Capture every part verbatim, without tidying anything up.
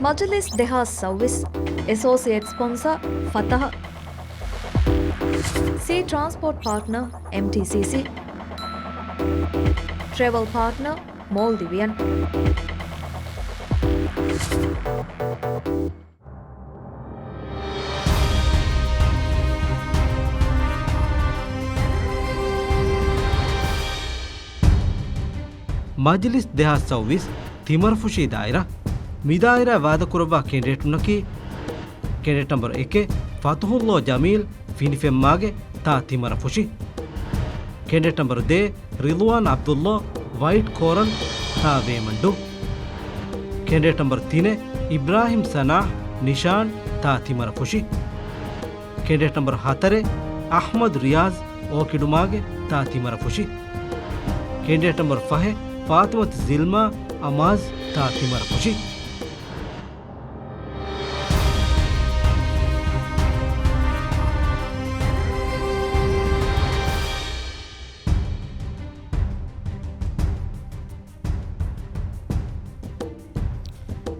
މަޖިލިސް ދެހާސް ސައުވީސް. އެސޯސިއޭޓް ސްޕޮންސަރ ފަތަހަ. ސީ ޓްރާންސްޕޯޓް ޕާޓްނަރ އެމްޓީސީސީ. ޓްރެވަލް ޕާޓްނަރ މޯލްޑިވިއަން. މަޖިލިސް ދެހާސް ސައުވީސް ތިމަރަފުށީ ދާއިރާ. މި ދާއިރާ ވާދަކުރައްވާ ކެނޑިޑޭޓުންނަކީ، ކެނޑިޑޭޓް ނަމްބަރު އެކެއް، ފަތުހުﷲ ޖަމީލް، ފިނިފެންމާގެ، ތާ ތިމަރަފުށި. ކެނޑިޑޭޓް ނަމްބަރު ދޭއް، ރިލްވާން އަބްދުﷲ، ވައިޓް ކޯރަލް، ތާ ވޭމަންޑޫ. ކެނޑިޑޭޓް ނަމްބަރު ތިނެއް، އިބްރާހިމް ސަނާ، ނިޝާން، ތާ ތިމަރަފުށި. ކެނޑިޑޭޓް ނަމްބަރު ހަތަރެއް، އަޙްމަދު ރިޔާޒް، އޯކިޑުމާގެ، ތާ ތިމަރަފުށި. ކެނޑިޑޭޓް ނަމްބަރު ފަހެއް، ފާތިމަތު ޒިލްމާ، އަމާޒް، ތާ ތިމަރަފުށި.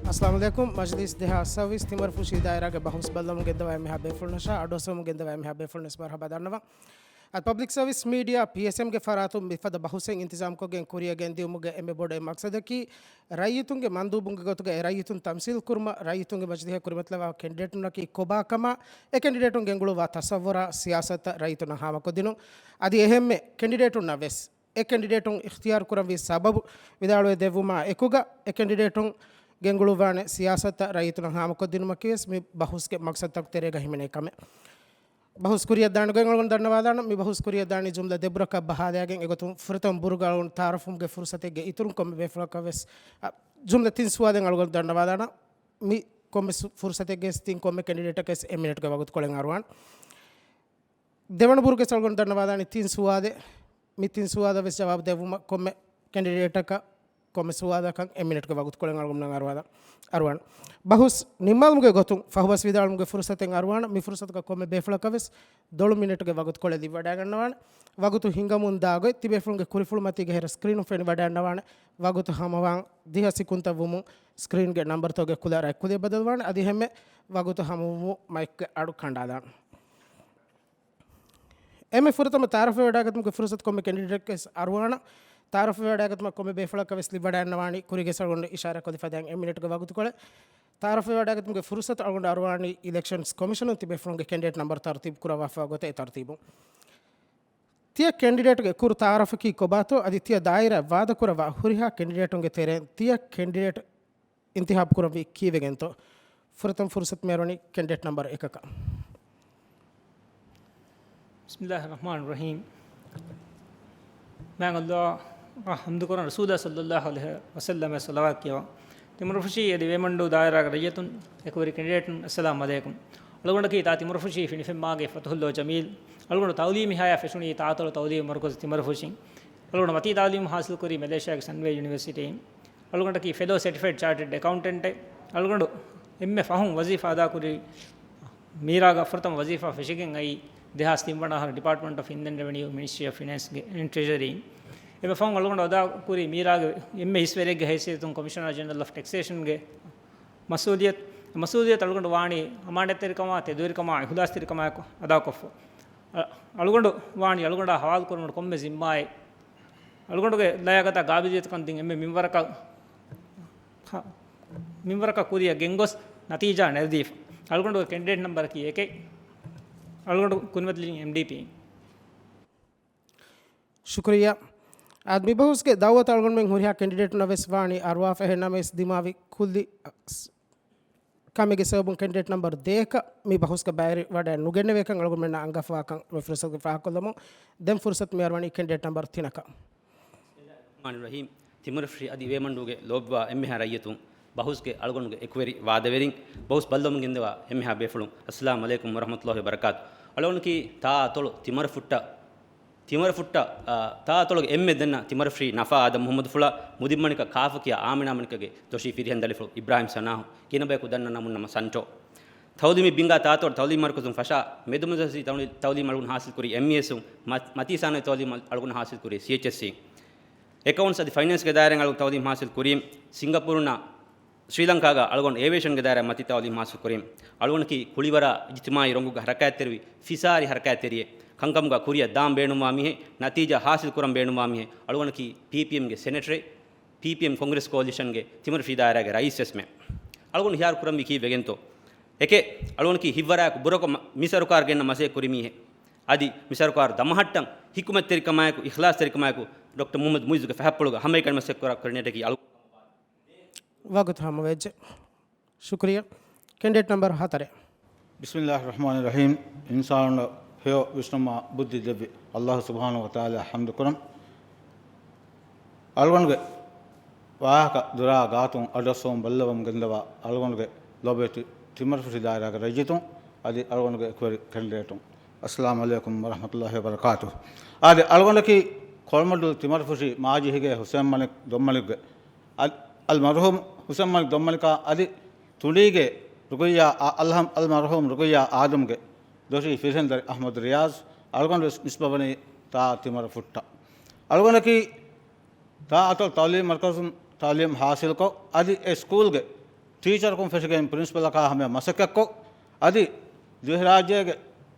އައްސަލާމު ޢަލައިކުމް. މަޖިލިސް ދެހާސް ސައުވީސް ތިމަރަފުށީ ދާއިރާގެ ބަހުސް ބައްލަވަމުން ގެންދަވާ އެންމެހާ ބޭފުޅުންނަށާ، އަޑުއައްސަވަމުން ގެންދަވާ އެންމެހާ ބޭފުޅުންނަށް މަރުޙަބާ ދަންނަވަން. އަދި ޕަބްލިކް ސަރވިސް މީޑިއާ، ޕީއެސްއެމްގެ ފަރާތުން މިފަދަ ބަހުސެއް އިންތިޒާމްކޮށްގެން ކުރިއަށް ގެންދިއުމުގެ އެންމެ ބޮޑު މަޤްޞަދަކީ، ރައްޔިތުންގެ މަންދޫބުންގެ ގޮތުގައި ރައްޔިތުން ތަމްސީލް ކުރުމަށް، ރައްޔިތުންގެ މަޖިލީހަށް ކުރިމަތިލަވާ ކެނޑިޑޭޓުންނަކީ ކޮބާކަމާ، އެ ކެނޑިޑޭޓުން ގެންގުޅުއްވާ ތަޞައްވުރާ ސިޔާސަތަށް ރައްޔިތުންނަށް ހާމަކޮށްދިނުން. އަދި އެހެންމެ ކެނޑިޑޭޓުންނަށް ވެސް އެ ކެނޑިޑޭޓުން އިޚްތިޔާރު ކުރަންވީ ސަބަބު ވިދާޅުވެ ދެއްވުމާ އެކުގަ، އެ ކެނޑިޑޭޓުން ގެންގުޅުއްވާނެ ސިޔާސަތަށް ރައްޔިތުންނަށް ހާމަކޮށްދިނުމަކީ ވެސް މި ބަހުސްގެ މަޤްޞަދުތަކުގެ ތެރޭގަ ހިމެނޭ ކަމެއް. ބަހުސް ކުރިއަށްދާނެ ގޮތް އަޅުގަނޑު ދަންނަވާލާނަން. މި ބަހުސް ކުރިއަށްދާނީ ޖުމްލަ ދެބުރަކަށް ބަހާލައިގެން އެގޮތުން ފުރަތަމަ ބުރުގަ އަޅުގަނޑު ތަޢާރަފުގެ ފުރުޞަތެއްގެ އިތުރުން ކޮންމެ ބޭފުޅަކަށް ވެސް، އަ، ޖުމްލަ ތިން ސުވާލެއް އަޅުގަނޑު ދަންނަވާލާނަން. މި ކޮންމެ ސު-، ފުރުޞަތެއްގެ ވެސް ތިން ކޮންމެ ކެނޑިޑޭޓަކަށް ވެސް އެއް މިނެޓްގެ ވަގުތުކޮޅެއް އަރުވާން. ދެވަނަ ބުރުގެ ވެސް އަޅުގަނޑު ދަންނަވާލާނީ ތިން ސުވާލެއް. މި ތިން ސުވާލަށް ވެސް ޖަވާބު ދެއްވުމަށް ކޮންމެ ކެނޑިޑޭޓަކަށް ކޮންމެ ސުވާލަކަށް އެއް މިނެޓްގެ ވަގުތުކޮޅެއް އަޅުގަނޑުމެންނަށް އަރުވާލާ-، އަރުވާން. ބަހުސް ނިންމާލުމުގެ ގޮތުން ފަހުބަސް ވިދާޅުމުގެ ފުރުޞަތެއް އަރުވާނަން. މި ފުރުޞަތުގަ ކޮންމެ ބޭފުޅަކަށް ވެސް ދޮޅު މިނެޓުގެ ވަގުތުކޮޅެއް ލިބިވަޑައިގަންނަވާނެ. ވަގުތު ހިނގަމުން ދާ ގޮތް ތިބޭފުޅުންގެ ކުރިފުޅުމަތީގެ ހެރަ ސްކްރީނުން ފެނިވަޑައިގަންނަވާނެ. ވަގުތު ހަމަވާން ދިހަ ސިކުންތައް ވުމުން ސްކްރީންގެ ނަންބަރުތަކުގެ ކުލަ ރަތްކުލައެއް ބަދަލުވާނެ. އަދި އެހެންމެ ވަގުތު ހަމަވުމުން މައިކްގެ އަޑު ކަނޑާލާނެ. އެންމެ ފުރަތަމަ ތަޢާރަފްވެވަޑައިގަތުމުގެ ފުރުޞަތު ކޮންމެ ކެނޑިޑޭޓަކަށް ވެސް އަރުވާނަން. ތަޢާރަފްވެވަޑައިގަތުމަށް ކޮންމެ ބޭފުޅަކަށް ވެސް ލިބިވަޑައިގަންނަވާނީ ކުރީގެ އަޅުގަނޑު އިޝާރާތްކޮށްލި ފަދައިން އެއް މިނެޓްގެ ވަގުތުކޮޅެއް. ތަޢާރަފްވެވަޑައިގަތުމުގެ ފުރުޞަތު އަޅުގަނޑު އަރުވާނީ އިލެކްޝަންސް ކޮމިޝަނުން ތިބޭފުޅުންގެ ކެނޑިޑޭޓް ނަންބަރު ތަރުތީބު ކުރައްވާފަ ގޮތަށް އެ ތަރުތީބުން. ތިޔަ ކެނޑިޑޭޓުގެ ކުރު ތަޢާރަފަކީ ކޮބާތޯ އަދި ތިޔަ ދާއިރާ ވާދަކުރައްވާ ހުރިހާ ކެނޑިޑޭޓުންގެ ތެރެއިން ތިޔަ ކެނޑިޑޭޓް އިންތިޚާބު ކުރަންވީ ކީއްވެގެންތޯ؟ ފުރަތަމަ ފުރުޞަތު މިއަރުވަނީ ކެނޑިޑޭޓް ނަންބަރު އެކަކަށް. بسم الله الرحمن الرحيم. މާތް ﷲއަށް ޙަމްދުކުރަން، ރަސޫލާ ޞައްލައްލާހު ޢަލައިހި ވަސައްލަމަށް ޞަލަވާތް ކިޔަވަން. ތިމަރަފުށީ އަދި ވޭމަންޑޫ ދާއިރާގެ ރައްޔިތުން، އެކުވެރި ކެނޑިޑޭޓުން، އައްސަލާމު ޢަލައިކުމް. އަޅުގަނޑަކީ ތާ ތިމަރަފުށީ ފިނިފެންމާގެ ފަތުޙުﷲ ޖަމީލް. އަޅުގަނޑު ތަޢުލީމީ ޙަޔާތް ފެށުނީ ތާތޮޅު ތަޢުލީމީ މަރުކަޒު ތިމަރަފުށިން. އަޅުގަނޑު މަތީ ތަޢުލީމު ޙާޞިލުކުރީ މެލޭޝިޔާގެ ސަންވޭ ޔުނިވަރސިޓީއިން. އަޅުގަނޑަކީ ފެލޯ ސެޓިފައިޑް ޗާޓަޑް އެކައުންޓެންޓެއް. އަޅުގަނޑު އެންމެ ފަހުން ވަޒީފާ އަދާކުރީ، މީރާގަ ފުރަތަމަ ވަޒީފާ ފެށިގެން އައީ ދެހާސް ތިން ވަނަ އަހަރު ޑިޕާޓްމަންޓް އޮފް އިންލެންޑް ރެވެނިއު، މިނިސްޓްރީ އޮފް ފިނޭންސްގެ އެންޑް ޓްރެޝަރީ. އެންމެ ފަހުން އަޅުގަނޑު އަދާކުރީ މީރާގެ އެންމެ އިސްވެރިއެއްގެ ހައިސިއްޔަތުން ކޮމިޝަނަރ ޖެނެރަލް އޮފް ޓެކްސޭޝަންގެ މަސްއޫލިއްޔަތު، މަސްއޫލިއްޔަތު އަޅުގަނޑު ވާނީ އަމާނާތްތެރިކަމާ، ތެދުވެރިކަމާ، އިޚްލާޞްތެރިކަމާއެކު އަދާކޮށްފަ. އަ-، އަޅުގަނޑު ވާނީ އަޅުގަނޑާ ހަވާލުކުރުމުން ކޮންމެ ޒިންމާއެއް އަޅުގަނޑުގެ ލަޔާގަތާ ގާބިލިއްޔަތުކަން ދިން އެންމެ މިންވަރަކަށް، ހަ، މިންވަރަކަށް ކުރިއަށް ގެންގޮސް ނަތީޖާ ނެރެދީފަ. އަޅުގަނޑުގެ ކެނޑިޑޭޓް ނަންބަރަކީ އެކެއް. އަޅުގަނޑު ކުރިމަތިލިން އެމްޑީޕީ. ޝުކުރިއްޔާ. އާދެ، މި ބަހުސްގެ ދަޢުވަތު އަޅުގަނޑުމެން ހުރިހާ ކެނޑިޑޭޓުންނަށް ވެސް ވާނީ އަރުވާފަ، އެހެން ނަމަވެސް ދިމާވި ކުއްލި ކަމެއްގެ ސަބަބުން ކެނޑިޑޭޓް ނަންބަރު ދޭއަކަށް މި ބަހުސްގަ ބައިވެރިވަޑައެއް ނުގެންނެވޭކަން އަޅުގަނޑުމެންނަށް އަންގާފަވާކަން މި ފުރުޞަތުގެ ފާހަގަކޮށްލަމުން. ދެން ފުރުޞަތު މިއަރުވަނީ ކެނޑިޑޭޓް ނަންބަރު ތިނަކަށް. ރަހީމް، ތިމަރަފުށި އަދި ވޭމަންޑޫގެ ލޯބިވާ އެންމެހާ ރައްޔިތުން، ބަހުސްގެ އަޅުގަނޑުގެ އެކުވެރި ވާދަވެރިން، ބަހުސް ބައްލަވަމުން ގެންދަވާ އެންމެހާ ބޭފުޅުން، އައްސަލާމު ޢަލައިކުމް ވަރަޙްމަތުﷲި ވަބަރަކާތު. އަޅުގަނޑަކީ ތާ އަތޮޅު ތިމަރަފުއްޓަށް، ތިމަރަފުއްޓަށް، އާ، ތާ އަތޮޅުގެ އެންމެ ދެންނަ ތިމަރަފުށި ނަފާ އާދަމް މުޙައްމަދުފުޅާ، މުދިންމަނިކަ ކާފަކިޔާ އާމިނާ މަނިކަގެ ދޮށީ ފިރިހެން ދަނޑިފުޅު އިބްރާހިމް ސަނާހު، ގިނަ ބަޔަކު ދަންނަ ނަމުން ނަމަ ސަންޓޯ. ތަޢުލީމީ ބިންގާ ތާތޮޅު ތަޢުލީމީ މަރުކަޒުން ފަށާ، މެދުމަޖްލިސީ ތަޢުލީ-، ތަޢުލީމް އަޅުގަނޑު ހާސިލް ކުރީ އެމްއީއެސްއުން، މަ-، މަތީ ސާނަވީ ތަޢުލީމް އަޅުގަނޑު ހާސިލް ކުރީ ސީއެޗްއެސްސީ. އެކައުންޓްސް އަދި ފައިނޭންސްގެ ދާއިރާއިން އަޅުގަނޑު ތަޢުލީމް ހާސިލް ކުރީ ސިންގަޕޫރުންނާ ސްރީލަންކާގަ އަޅުގަނޑު އޭވިއޭޝަންގެ ދާއިރާ މަތިތައް އޮލީ މާސް ކުރީމް. އަޅުގަނޑަކީ ކުޅިވަރާ އިޖްތިމާއީ ރޮނގުގަ ހަރަކާތްތެރިވި ފިސާރި ހަރަކާތްތެރިއެއް. ކަންކަމުގަ ކުރިއަށް ދާން ބޭނުންވާ މީހެއް، ނަތީޖާ ހާސިލް ކުރަން ބޭނުންވާ މީހެއް. އަޅުގަނޑަކީ ޕީޕީއެމްގެ ސެނެޓަރެއް، ޕީޕީއެމް ކޮންގްރެސް ކޯލިޝަންގެ ތިމަރުފިށި ދާއިރާގެ ރައީސް ވެސްމެ. އަޅުގަނޑު ހިޔާރު ކުރަންވީ ކީއްވެގެންތޯ؟ އެކެއް، އަޅުގަނޑަކީ ހިތްވަރާއެކު ބުރަކޮށް މަ-، މި ސަރުކާރު ގެންނަ މަސައްކަތް ކުރި މީހެއް. އަދި މި ސަރުކާރު ދަމަހައްޓަން ހިކުމަތްތެރިކަމާއެކު، އިޚްލާސްތެރިކަމާއެކު ޑޮކްޓަރ މުހައްމަދު މުއިއްޒުގެ ފަހަތްޕުޅުގަ ހަމައެކަނި މަސައްކަތް ކުރާ ކެނޑިޑޭޓަކީ އަޅު- ވަގުތު ހަމަވެއްޖެ. ޝުކުރިއްޔާ. ކެނޑިޑޭޓް ނަމްބަރު ހަތަރެއް. ބިސްމިއްލާހި ރަޙްމާނި ރަޙީމް. އިންސާނުންނަށް ހެޔޮ ވިސްނުމާ ބުއްދި ދެއްވި އައްލާހު ސުބްޙާނަހު ވަތަޢާލާ ޙަމްދު ކުރަން. އަޅުގަނޑުގެ ވާހަކަ ދުރާ ގާތުން އަޑުއައްސަވަމުން ބައްލަވަމުން ގެންދަވާ އަޅުގަނޑުގެ ލޯބިވެތި ތިމަރުފުށި ދާއިރާގެ ރައްޔިތުން އަދި އަޅުގަނޑުގެ އެކުވެރި ކެނޑިޑޭޓުން. އައްސަލާމު ޢަލައިކުމް ވަރަޙްމަތުﷲި ވަބަރަކާތުހު. އާދެ، އަޅުގަނޑަކީ ކޮޅުމަޑުލު ތިމަރުފުށި މާޖިހިގޭ ޙުސައިން މަނިކް ދޮންމަނިކްގެ އަލް-، އަލްމަރްޙޫމް ޙުސައިން މަނިކް ދޮންމަނިކާ އަދި ތުނޑީގޭ ރުގައްޔާ އާ-، އަލްހަމް-، އަލްމަރްޙޫމް ރުގައްޔާ އާދަމްގެ ދޮށީ ފިރިހެން ދަރި އަޙްމަދު ރިޔާޒް. އަޅުގަނޑު ވެސް ނިސްބަވަނީ ތާ ތިމަރު ފުއްޓަށް. އަޅުގަނޑަކީ ތާ އަތޮޅު ތަޢުލީމީ މަރުކަޒުން ތަޢުލީމް ޙާޞިލްކޮށް، އަދި އެ ސްކޫލްގެ ޓީޗަރަކުން ފެށިގެން ޕްރިންސިޕަލަކާ ހަމަޔަށް މަސައްކަތްކޮށް، އަދި ދިވެހިރާއްޖޭގެ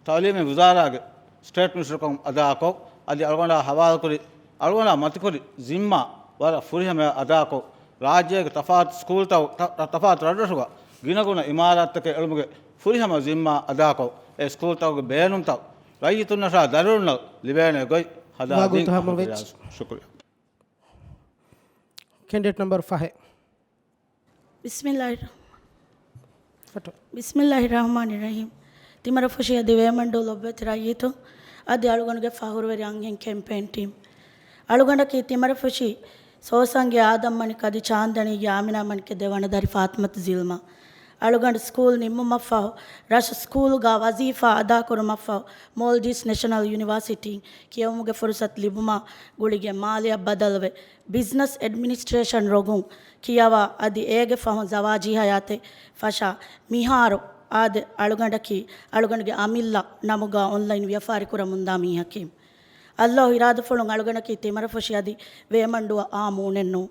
ތަޢުލީމީ ވުޒާރާގެ ސްޓޭޓް މިނިސްޓަރަކުން އަދާކޮށް، އަދި އަޅުގަނޑާ ހަވާލުކުރި، އަޅުގަނޑާ މަތިކުރި ޒިންމާ ވަރަށް ފުރިހަމަޔަށް އަދާކޮށް، ރާއްޖޭގެ ތަފާތު ސްކޫލްތައް، ތަ-، ތަފާތު ރަށްރަށުގަ ގިނަގުނަ އިމާރާތްތަކެއް އެޅުމުގެ ފުރިހަމަ ޒިންމާ އަދާކޮށް، އެ ސްކޫލްތަކުގެ ބޭނުންތައް ރައްޔިތުންނަށާ ދަރިވަރުންނަށް ލިބޭނެ ގޮތް ހަދާދީން. ވަގުތު ހަމަވެއްޖެ. ޝުކުރިއްޔާ. ކެނޑިޑޭޓް ނަމްބަރު ފަހެއް. ބިސްމިއްލާހި ރަޙްމާ-، ފަޓު. ބިސްމިއްލާހި ރަޙްމާނި ރަޙީމް. ތިމަރުފުށި އަދި ވޭމަންޑޫ ލޮބުވެތި ރައްޔިތުން އަދި އަޅުގަނޑުގެ ފަޚުރުވެރި އަންހެން ކެމްޕޭން ޓީމް. އަޅުގަނޑަކީ ތިމަރުފުށި ސޯސަންގެ އާދަމް މަނިކް އަދި ޗާންދަނީގެ އާމިނާ މަނިކްގެ ދެވަނަ ދަރި ފާތިމަތު ޒިލްމާ. އަޅުގަނޑު ސްކޫލް ނިންމުމަށްފަހު، ރަށު ސްކޫލުގަ ވަޒީފާ އަދާކުރުމަށްފަހު، މޯލްޑިވްސް ނެޝަނަލް ޔުނިވާސިޓީން ކިޔެވުމުގެ ފުރުސަތު ލިބުމާ ގުޅިގެން މާލެއަށް ބަދަލުވެ، ބިޒްނަސް އެޑްމިނިސްޓްރޭޝަން ރޮގުން ކިޔަވާ އަދި އޭގެ ފަހުން ޒަވާޖީ ހަޔާތެއް ފަށާ، މިހާރު އާދެ، އަޅުގަނޑަކީ އަޅުގަނޑުގެ އަމިއްލަ ނަމުގަ އޮންލައިން ވިޔަފާރި ކުރަމުންދާ މީހަކީ. އައްލާހު އިރާދަފުޅުން އަޅުގަނޑަކީ ތިމަރުފުށި އަދި ވޭމަންޑުއަށް އާ މޫނެއްނޫން.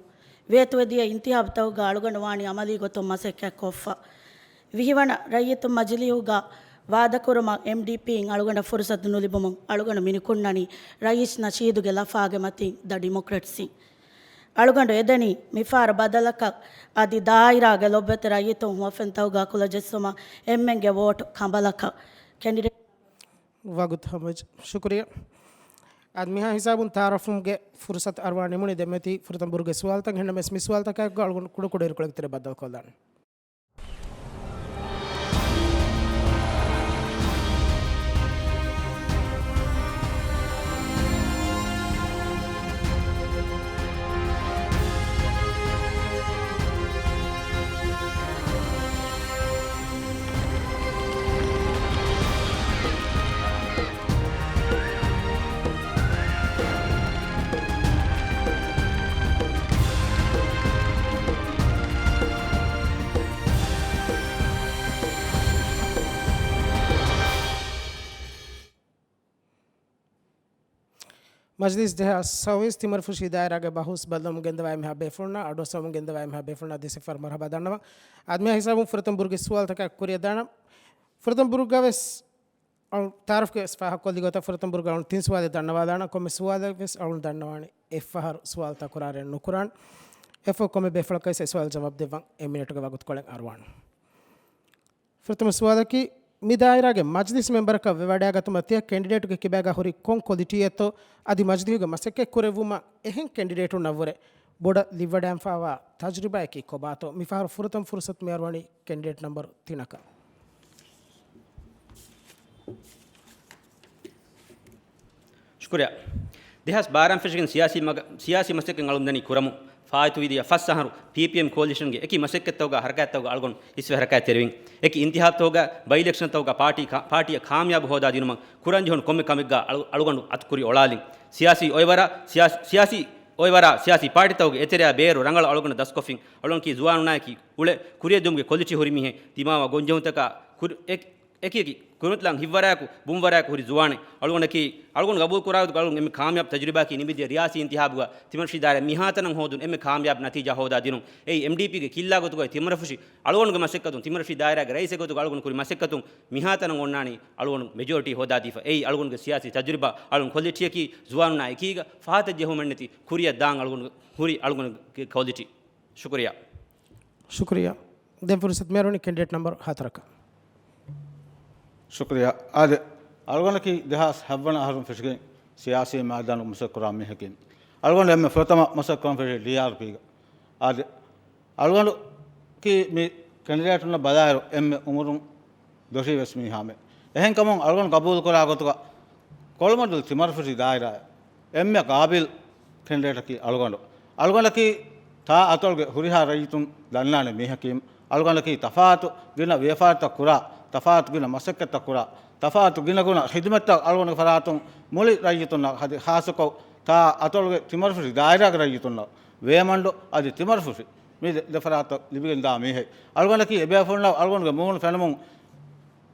ވޭތުވެދިޔަ އިންތިހާބުތަކުގަ އަޅުގަނޑު ވާނީ އަމަލީ ގޮތުން މަސައްކަތް ކޮށްފަ. ވިހިވަނަ ރައްޔިތުން މަޖިލީހުގަ ވާދަކުރުމަށް އެމްޑީޕީން އަޅުގަނޑަށް ފުރުސަތު ނުލިބުމުން އަޅުގަނޑު މިނިކުންނަނީ ރައީސް ނަޝީދުގެ ލަފާގެ މަތިން ދަ ޑިމޮކްރެޓްސްއިން. އަޅުގަނޑު އެދެނީ މިފަހަރު ބަދަލަކަށް އަދި ދާއިރާގެ ލޮބުވެތި ރައްޔިތުން ހުވަފެންތަކުގަ ކުލަ ޖެއްސުމަށް އެންމެންގެ ވޯޓު ކަނބަލަކަށް. ކެނޑިޑޭޓް. ވަގުތު ހަމަވެއްޖެ. ޝުކުރިއްޔާ. އަދި މިހާ ހިސާބުން ތަޢާރަފުގެ ފުރުސަތު އަރުވާ ނިމުނީ ދެމެތި ފުރަތަމަ ބުރުގެ ސުވާލުތައް. އެހެންނަމަވެސް މި ސުވާލުތަކާއެކު އަޅުގަނޑު ކުޑަކުޑަ އިރުކޮޅެއްގެ ތެރެއަށް ބައްދަލުކޮށްލާނަން. މަޖިލީސް ދެހާސް ސައުވީސް ތިމަރުފުށި ދާއިރާގެ ބަހުސް ބައްލަވަމުން ގެންދަވާ އެންމެހާ ބޭފުޅުންނަށް، އަޑުއައްސަވަމުން ގެންދަވާ އެންމެހާ ބޭފުޅުންނަށް ދެ ސިފަރު މަރުޙަބާ ދަންނަވަން. އަދި މިހާ ހިސާބުން ފުރަތަމަ ބުރުގެ ސުވާލުތަކާ ކުރިއަށް ދާނަން. ފުރަތަމަ ބުރުގަ ވެސް އަޅު ތާރަފްގެ ފާހަގަކޮށްލި ގޮތަށް ފުރަތަމަ ބުރުގަ އަޅު ތިން ސުވާލެއް ދަންނަވާލާނަން. ކޮންމެ ސުވާލެއް ވެސް އަޅު ދަންނަވާނެ އެއްފަހަރު ސުވާލުތައް ކުރާރެއް ނުކުރާން. އެއަށްފަހު ކޮންމެ ބޭފުޅަކަށް ވެސް އެ ސުވާލު ޖަވާބު ދެއްވަން އެއް މިނެޓުގެ ވަގުތުކޮޅެއް އަރުވާނެ. ފުރަތަމަ ސުވާލަކީ، މި ދާއިރާގެ މަޖިލިސް މެމްބަރަކަށް ވެވަޑައިގަތުމަށް ތިޔަ ކެނޑިޑޭޓުގެ ކިބާގަ ހުރި ކޮން ކޮލިޓީއެއްތޯ، އަދި މަޖިލީހުގެ މަސައްކަތް ކުރެއްވުމަށް އެހެން ކެނޑިޑޭޓުންނަށްވުރެ ބޮޑަށް ލިބިވަޑައިގެންފާވާ ތަޖުރިބާއަކީ ކޮބާތޯ؟ މިފަހަރު ފުރަތަމަ ފުރުސަތު މިއަރުވަނީ ކެނޑިޑޭޓް ނަމްބަރު ތިނަކަށް. ޝުކުރިއްޔާ. ދެހާސް ބާރައިން ފެށިގެން ސިޔާސީ މަގަ-، ސިޔާސީ މަސައްކަތް އަޅުން ދަނީ ކުރަމުން. ފާއިތުވެދިޔަ ފަސް އަހަރު ޕީޕީއެމް ކޯލިޝަންގެ އެކި މަސައްކަތްތަކުގަ ހަރަކާތްތަކުގަ އަޅުގަނޑު ހިސްވެ ހަރަކާތްތެރިވިން. އެކި އިންތިހާބްތަކުގަ ބައި އިލެކްޝަންތަކުގަ ޕާޓީ ކާ-، ޕާޓީއަށް ކާމިޔާބު ހޯދާދިނުމަށް ކުރަންޖެހުނު ކޮންމެ ކަމެއްގަ އަޅު-، އަޅުގަނޑު އަތުކުރި އޮޅާލިން. ސިޔާސީ އޮއިވަރާ، ސިޔާ-، ސިޔާސީ އޮއިވަރާ، ސިޔާސީ ޕާޓީތަކުގެ އެތެރެއާ ބޭރު ރަނގަޅަށް އަޅުގަނޑު ދަސްކޮށްފިން. އަޅުގަނޑަކީ ޒުވާނުންނާއެކީ އުޅެ ކުރިއަށްދިއުމުގެ ކޮލިޓީ ހުރި މީހެއް. ދިމާވާ ގޮންޖެހުންތަކާ ކުރި-، އެ-، އެކި އެކި ކުރިމަތިލާން ހިތްވަރާއެކު، ބުންވަރާއެކު ހުރި ޒުވާނެއް. އަޅުގަނޑަކީ، އަޅުގަނޑު ގަބޫލު ކުރާ ގޮތުގަ އަޅުގަނޑު އެންމެ ކާމިޔާބު ތަޖުރިބާއަކީ ނިމިދިޔަ ރިޔާސީ އިންތިހާބުގަ ތިމަރުޝީ ދާއިރާ މިހާތަނަށް ހޯދުން އެންމެ ކާމިޔާބު ނަތީޖާ ހޯދާ ދިނުން. އެއީ އެމްޑީޕީގެ ކިއްލާ ގޮތުގައި ތިމަރުފުށި އަޅުގަނޑުގެ މަސައްކަތުން، ތިމަރުފުށި ދާއިރާގެ ރައީސެއް ގޮތުގަ އަޅުގަނޑު ކުރި މަސައްކަތުން މިހާތަނަށް އޮންނާނީ އަޅުގަނޑު މެޖޯރިޓީ ހޯދާދީފަ. އެއީ އަޅުގަނޑުގެ ސިޔާސީ ތަޖުރިބާ، އަޅުގަނޑު ކޮލިޓީއަކީ ޒުވާނުންނާ އެކީގަ ފަހަތަށް ޖެހުމެއްނެތި ކުރިއަށް ދާން އަޅުގަނޑު ހުރި އަޅުގަނޑުގެ ކޮލިޓީ. ޝުކުރިޔާ. ޝުކުރިޔާ. ދެން ފުރުސަތު މިއަރުވަނީ ކެންޑިޑޭޓް ނަމްބަރު ހަތަރަކަށް. ޝުކުރިޔާ. އާދެ، އަޅުގަނޑަކީ ދެހާސް ހަތްވަނަ އަހަރުން ފެށިގެން ސިޔާސީ މައިދާނުގަ މަސައްކަތް ކުރާ މީހަކީ. އަޅުގަނޑު އެންމެ ފުރަތަމަ މަސައްކަތް ކުރަން ފެށީ ޑީއާރްޕީގަ. އާދެ، އަޅުގަނޑަކީ މި ކެންޑިޑޭޓުންނަށް ބަލާއިރު އެންމެ އުމުރުން ދޮށީ ވެސް މީހާމެ. އެހެންކަމުން އަޅުގަނޑު ގަބޫލުކުރާ ގޮތުގަ ކޮޅުމަޑުލު ތިމަރުފުށި ދާއިރާއަށް އެންމެ ގާބިލް ކެންޑިޑޭޓަކީ އަޅުގަނޑު. އަޅުގަނޑަކީ ތާ އަތޮޅުގެ ހުރިހާ ރައްޔިތުން ދަންނާނެ މީހަކީ. އަޅުގަނޑަކީ ތަފާތު ގިނަ ވިޔަފާރިތައް ކުރާ، ތަފާތު ގިނަ މަސައްކަތްތައް ކުރާ، ތަފާތު ގިނަގުނަ ޚިދުމަތްތައް އަޅުގަނޑުގެ ފަރާތުން މުޅި ރައްޔިތުންނަށް ހަދި، ޚާއްޞަކޮށް ތާ އަތޮޅުގެ ތިމަރުފުށި ދާއިރާގެ ރައްޔިތުންނަށް ވޭމަންޑު އަދި ތިމަރުފުށި މި ދެ، ދެ ފަރާތަށް ލިބިގެން ދާ މީހެއް. އަޅުގަނޑަކީ އެބޭފުޅުންނަށް އަޅުގަނޑުގެ މޫނު ފެނުމުން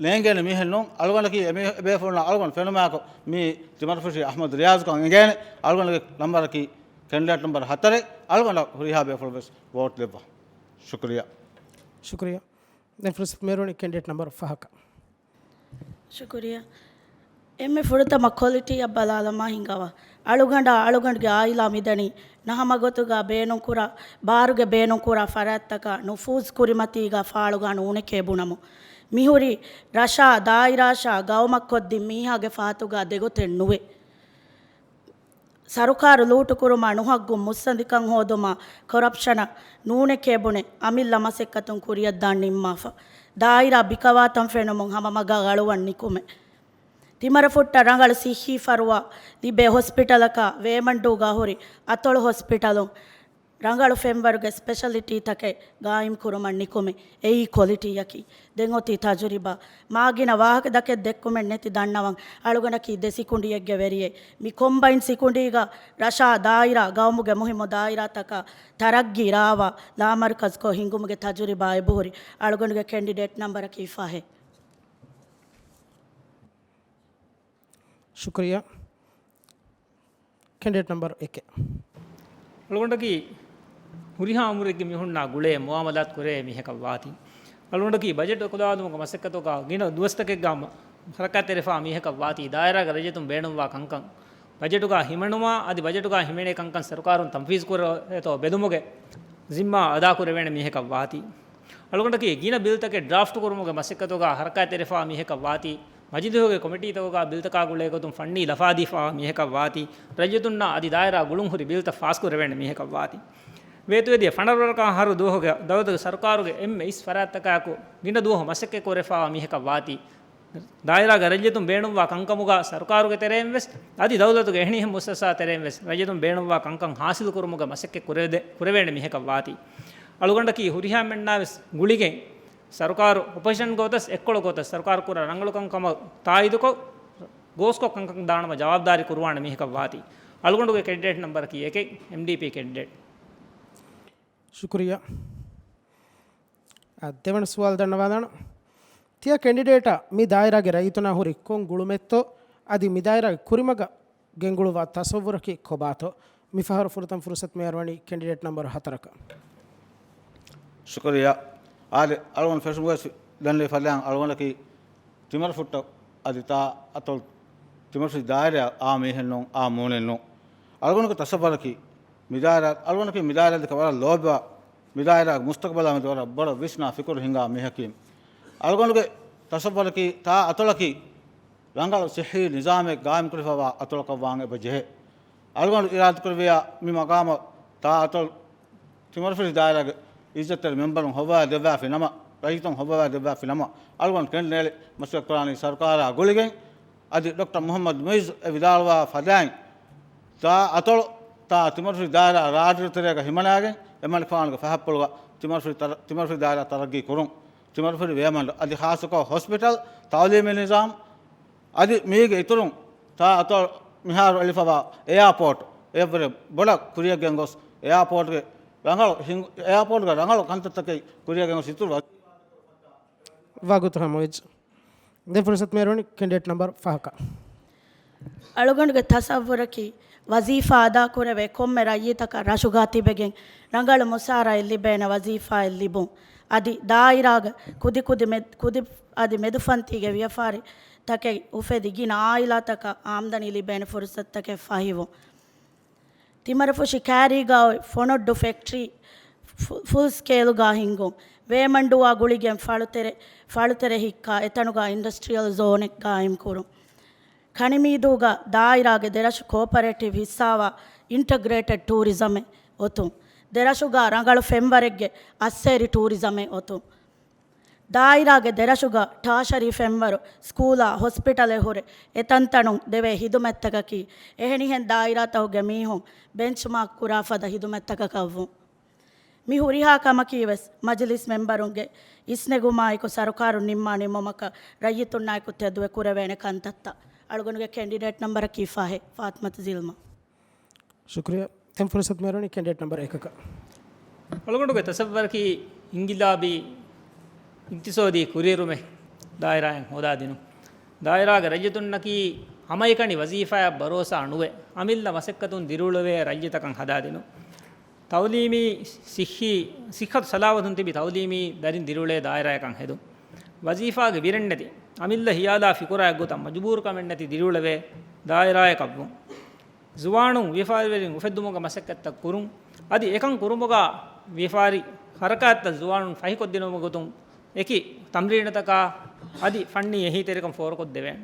ނޭނގޭނެ މީހެއް ނޫން. އަޅުގަނޑަކީ އެ މީ، އެބޭފުޅުންނަށް އަޅުގަނޑު ފެނުމާއެކު މީ ތިމަރުފުށި އަޙްމަދު ރިޔާޒުކަން އެނގޭނެ. އަޅުގަނޑުގެ ނަމްބަރަކީ ކެންޑިޑޭޓް ނަމްބަރު ހަތަރެއް. އަޅުގަނޑަށް ހުރިހާ ބޭފުޅުން ވެސް ވޯޓް ދެއްވާ. ޝުކުރިޔާ. ޝުކުރިޔާ. ދެން ފުރުސަތު މިއަރުވަނީ ކެންޑިޑޭޓް ނަމްބަރު ފަހަކަށް. ޝުކުރިޔާ. އެންމެ ފުރަތަމަ ކޮލިޓީއަށް ބަލާލަމާ ހިނގަވާ. އަޅުގަނޑާ އަޅުގަނޑުގެ އާއިލާ މިދަނީ ނަހަމަ ގޮތުގަ ބޭނުންކުރާ، ބާރުގެ ބޭނުންކުރާ ފަރާތްތަކާ ނުފޫޒު ކުރިމަތީގަ ފާޅުގަ ނޫނެކޭ ބުނަމު. މިހުރީ ރަށާ، ދާއިރާށާ، ގައުމަށް ކޮށްދިން މީހާގެ ފަހަތުގަ ދެގޮތެއް ނުވޭ. ސަރުކާރު ލޫޓުކުރުމާ، ނުހައްގުން މުއްސަނދިކަން ހޯދުމާ، ކޮރަޕްޝަނަށް ނޫނެކޭ ބުނެ، އަމިއްލަ މަސައްކަތުން ކުރިއަށްދާން ނިންމާފަ. ދާއިރާ ބިކަވާތަން ފެނުމުން ހަމަ މަގަށް އަޅުވަން ނިކުމެ. ތިމަރުފުއްޓަށް ރަނގަޅު ސިއްހީ ފަރުވާ ލިބޭ ހޮސްޕިޓަލަކާ، ވޭމަންޑޫގަ ހުރި އަތޮޅު ހޮސްޕިޓަލުން ރަނގަޅު ފެންވަރުގެ ސްޕެޝަލިޓީތަކެއް ގާއިމް ކުރުމަށް ނިކުމެ. އެއީ ކޮލިޓީއަކީ. ދެން އޮތީ ތަޖުރިބާ. މާ ގިނަ ވާހަކަ ދަކެއް ދެއްކުމެއް ނެތި ދަންނަވަން. އަޅުގަނޑަކީ ދެ ސިކުނޑިއެއްގެ ވެރިއެއް. މި ކޮމްބައިން ސިކުނޑީގަ ރަށާ، ދާއިރާ، ގައުމުގެ މުހިއްމު ދާއިރާތަކާ ތަރައްގީ ރާވާ، ލާމަރުކަޒުކޮށް ހިނގުމުގެ ތަޖުރިބާ އެބަހުރި. އަޅުގަނޑުގެ ކެންޑިޑޭޓް ނަމްބަރަކީ ފަހެއް. ޝުކުރިޔާ. ކެންޑިޑޭޓް ނަމްބަރު އެކެއް. އަޅުގަނޑަކީ ހުރިހާ އުމުރެއްގެ މީހުންނާ ގުޅޭ މުއާމަލާތު ކުރޭ މީހަކަށް ވާތީ. އަޅުގަނޑަކީ ބަޖެޓް އެކުލަވާލުމުގެ މަސައްކަތުގަ ގިނަ ދުވަސްތަކެއްގަ ހަރަކާތްތެރިފާ މީހަކަށް ވާތީ. ދާއިރާގެ ރައްޔިތުން ބޭނުންވާ ކަންކަން ބަޖެޓުގަ ހިމެނުމާ، އަދި ބަޖެޓުގަ ހިމެނޭ ކަންކަން ސަރުކާރުން ތަންފީޒު ކުރޭތޯ ބެލުމުގެ ޒިންމާ އަދާކުރެވޭނެ މީހަކަށް ވާތީ. އަޅުގަނޑަކީ ގިނަ ބިލްތަކެއް ޑްރާފްޓް ކުރުމުގެ މަސައްކަތުގަ ހަރަކާތްތެރިފާ މީހަކަށް ވާތީ. މަޖިލީހުގެ ކޮމިޓީތަކުގަ ބިލްތަކާ ގުޅޭ ގޮތުން ފަންނީ ލަފާދީފާ މީހަކަށް ވާތީ. ރައްޔިތުންނާ އަދި ދާއިރާ ގުޅުން ހުރި ބިލްތައް ފާސްކުރެވޭނެ މީހަކަށް ވާތީ. ވޭތުވެދިޔަ ފަނަރަ ވަރަކަށް އަހަރު ދުވަހުގެ ދައުލަތުގެ ސަރުކާރުގެ އެންމެ އިސް ފަރާތްތަކާއެކު ގިނަ ދުވަހު މަސައްކަތް ކުރެފާ މީހަކަށް ވާތީ. ދާއިރާގެ ރައްޔިތުން ބޭނުންވާ ކަންކަމުގަ ސަރުކާރުގެ ތެރެއިން ވެސް، އަދި ދައުލަތުގެ އެހެނިހެން މުއައްސަސާ ތެރެއިން ވެސް ރައްޔިތުން ބޭނުންވާ ކަންކަން ހާސިލު ކުރުމުގެ މަސައްކަތް ކުރެވޭ، ކުރެވޭނެ މީހަކަށް ވާތީ. އަޅުގަނޑަކީ ހުރިހާ މެންނާ ވެސް ގުޅިގެން ސަރުކާރު އޮޕޮޒިޝަން ގޮތަސް އެއްކޮޅު ގޮތަސް ސަރުކާރު ކުރާ ރަނގަޅު ކަންކަމަށް ތާއީދުކޮށް، ގޯސްކޮށް ކަންކަން ދާނަމަ ޖަވާބުދާރީ ކުރުވާނެ މީހަކަށް ވާތީ. އަޅުގަނޑުގެ ކެންޑިޑޭޓް ނަމްބަރަކީ އެކެއް، އެމްޑީޕީ ކެންޑިޑޭޓް. ޝުކުރިޔާ. އާ، ދެވަނަ ސުވާލު ދަންނަވާލާނަން. ތިޔަ ކެންޑިޑޭޓާ މި ދާއިރާގެ ރައްޔިތުންނާ ހުރި ކޮން ގުޅުމެއްތޯ، އަދި މި ދާއިރާގެ ކުރިމަގަށް ގެންގުޅުއްވާ ތަސައްވުރަކީ ކޮބާތޯ؟ މިފަހަރު ފުރަތަމަ ފުރުސަތު މި އަރުވަނީ ކެންޑިޑޭޓް ނަމްބަރު ހަތަރަކަށް. ޝުކުރިޔާ. އާދެ، އަޅުގަނޑު ފެށުމުގައި ދަންނަވި ފަދައިން އަޅުގަނޑަކީ ތިމަރުފުއްޓަށް އަދި ތާ އަތޮޅު ތިމަރުފުށި ދާއިރާއަށް އާ މީހެއް ނޫން، އާ މޫނެއް ނޫން. އަޅުގަނޑުގެ ތަސައްވަރަކީ މި ދާއިރާ، އަޅުގަނޑަކީ މި ދާއިރާ ދެކެ ވަރަށް ލޯބިވާ، މި ދާއިރާގެ މުސްތަޤްބަލާ މެދު ވަރަށް ބޮޑަށް ވިސްނާ ފިކުރު ހިނގާ މީހަކީ. އަޅުގަނޑުގެ ތަސައްވަރަކީ ތާ އަތޮޅަކީ ރަނގަޅު ސިއްހީ ނިޒާމެއް ގާއިމްކުރެފަވާ އަތޮޅަކަށް ވާން އެބަ ޖެހޭ. އަޅުގަނޑު އިރާދަކުރެއްވިޔާ މި މަގާމަށް ތާ އަތޮޅު ތިމަރުފުށި ދާއިރާގެ އިއްޒަތްތެރި މެމްބަރުން ހޮވާ ދެއްވާފި ނަމަ، ރައްޔިތުން ހޮވާ ދެއްވާފި ނަމަ، އަޅުގަނޑު ކެނޑިޑޭޓް މަސައްކަތްކުރާނީ ސަރުކާރާ ގުޅިގެން. އަދި ޑޮކްޓަރ މުޙައްމަދު މުޢިއްޒު އެ ވިދާޅުވާ ފަދައިން، ތާ އަތޮޅު ތާ ތިމަރުފުށި ދާއިރާ ރާޑިރު ތެރޭގަ ހިމަނާގެން އެމަނިކުފާނުގެ ފަހަތްޕުޅުގަ ތިމަރުފުށި ތަރަ-، ތިމަރުފުށި ދާއިރާ ތަރައްގީ ކުރުން. ތިމަރުފުށި ވޭމަންޑު އަދި ޚާއްޞަކޮށް ހޮސްޕިޓަލް، ތައުލީމީ ނިޒާމް، އަދި މީގެ އިތުރުން ތާ އަތޮޅު މިހާރު އެޅިފަވާ އެއާޕޯޓް އެއަށްވުރެ ބޮޑަށް ކުރިއަށް ގެންގޮސް، އެއާޕޯޓްގެ ރަނގަޅު ހިން-، އެއާޕޯޓްގެ ރަނގަޅު ކަންތައްތަކެއް ކުރިއަށް ގެންގޮސް އިތުރު ވަޒީފާތަކުގެ ފައްޓާ ވަގުތު ހަމަވެއްޖެ. ދެން ފުރުސަތު މޭރުވަނީ ކެންޑިޑޭޓް ނަމްބަރު ފަހަކަށް. އަޅުގަނޑުގެ ތަސައްވުރަކީ، ވަޒީފާ އަދާކުރެވޭ ކޮންމެ ރައްޔިތަކަށް ރަށުގާ ތިބެގެން ރަނގަޅު މުސާރައެއް ލިބޭނެ ވަޒީފާއެއް ލިބުން. އަދި ދާއިރާގެ ކުދިކުދި މެ-، ކުދި އަދި މެދުފަންތީގެ ވިޔަފާރިތަކެއް އުފެދި ގިނަ އާއިލާތަކަށް އާމްދަނީ ލިބޭނެ ފުރުސަތުތަކެއް ފަހިވުން. ތިމަރަފުށި ކައިރީގަ އޮތް ފޮނޮއްޑު ފެކްޓްރީ ފު-، ފުލް ސްކޭލުގަ ހިންގުން. ވޭމަންޑޫއާ ގުޅިގެން ފަޅުތެރެ، ފަޅުތެރެ ހިއްކާ އެތަނުގަ އިންޑަސްޓްރިއަލް ޒޯނެއް ގާއިމްކުރުން. ކަނިމީދޫގަ ދާއިރާގެ ދެރަށު ކޯޕަރޭޓިވް ހިއްސާވާ އިންޓަގްރޭޓެޑް ޓޫރިޒަމެއް އޮތުން. ދެރަށުގަ ރަނގަޅު ފެންވަރެއްގެ އައްސޭރި ޓޫރިޒަމެއް އޮތުން. ދާއިރާގެ ދެރަށުގަ ޓާޝަރީ ފެންވަރު، ސްކޫލާ، ހޮސްޕިޓަލެއް ހުރެ އެތަންތަނުން ދެވޭ ހިދުމަތްތަކަކީ، އެހެނިހެން ދާއިރާތަކުގެ މީހުން ބެންޗްމާކް ކުރާ ފަދަ ހިދުމަތްތަކަކަށްވުން. މި ހުރިހާ ކަމަކީ ވެސް މަޖިލިސް މެމްބަރުންގެ އިސްނެގުމާއެކު ސަރުކާރުން ނިންމާ ނިންމުމަކަށް ރައްޔިތުންނާއެކު ތެދުވެ ކުރެވޭނެ ކަންތައްތައް. އަޅުގަނޑުގެ ކެންޑިޑޭޓް ނަމްބަރަކީ ފަހެއް، ފާތިމަތު ޒިލްމާ. ޝުކުރިއްޔާ. ދެން ފުރުސަތު މޭރުވަނީ ކެންޑިޑޭޓް ނަމްބަރު އެކަކަށް. އަޅުގަނޑުގެ ތަސައްވަރަކީ އިންގިލާބީ އިގްތިސޯދީ ކުރިއެރުމެއް ދާއިރާއިން ހޯދާދިނުން. ދާއިރާގެ ރައްޔިތުންނަކީ ހަމައެކަނި ވަޒީފާއަށް ބަރޯސާ ނުވެ، އަމިއްލަ މަސައްކަތުން ދިރިއުޅެވޭ ރައްޔިތަކަށް ހަދާދިނުން. ތައުލީމީ، ސިއްހީ، ސިއްހަތު ސަލާމަތުން ތިބި ތައުލީމީ ދަރިން ދިރިއުޅޭ ދާއިރާއަކަށް ހެދުން. ވަޒީފާގެ ވިރެއްނެތި، އަމިއްލަ ހިޔާލާ ފިކުރާ އެއްގޮތަށް މަޖުބޫރުކަމެއްނެތި ދިރިއުޅެވޭ ދާއިރާއަކަށްވުން. ޒުވާނުން ވިޔަފާރިވެރިން އުފެއްދުމުގެ މަސައްކަތްތައް ކުރުން. އަދި އެކަން ކުރުމުގަ ވިޔަފާރި ހަރަކާތްތައް ޒުވާނުން ފަހިކޮށްދިނުމުގެ ގޮތުން އެކި ތަމްރީނުތަކާ އަދި ފަންނީ އެހީތެރިކަން ފޯރުކޮށްދެވޭނެ.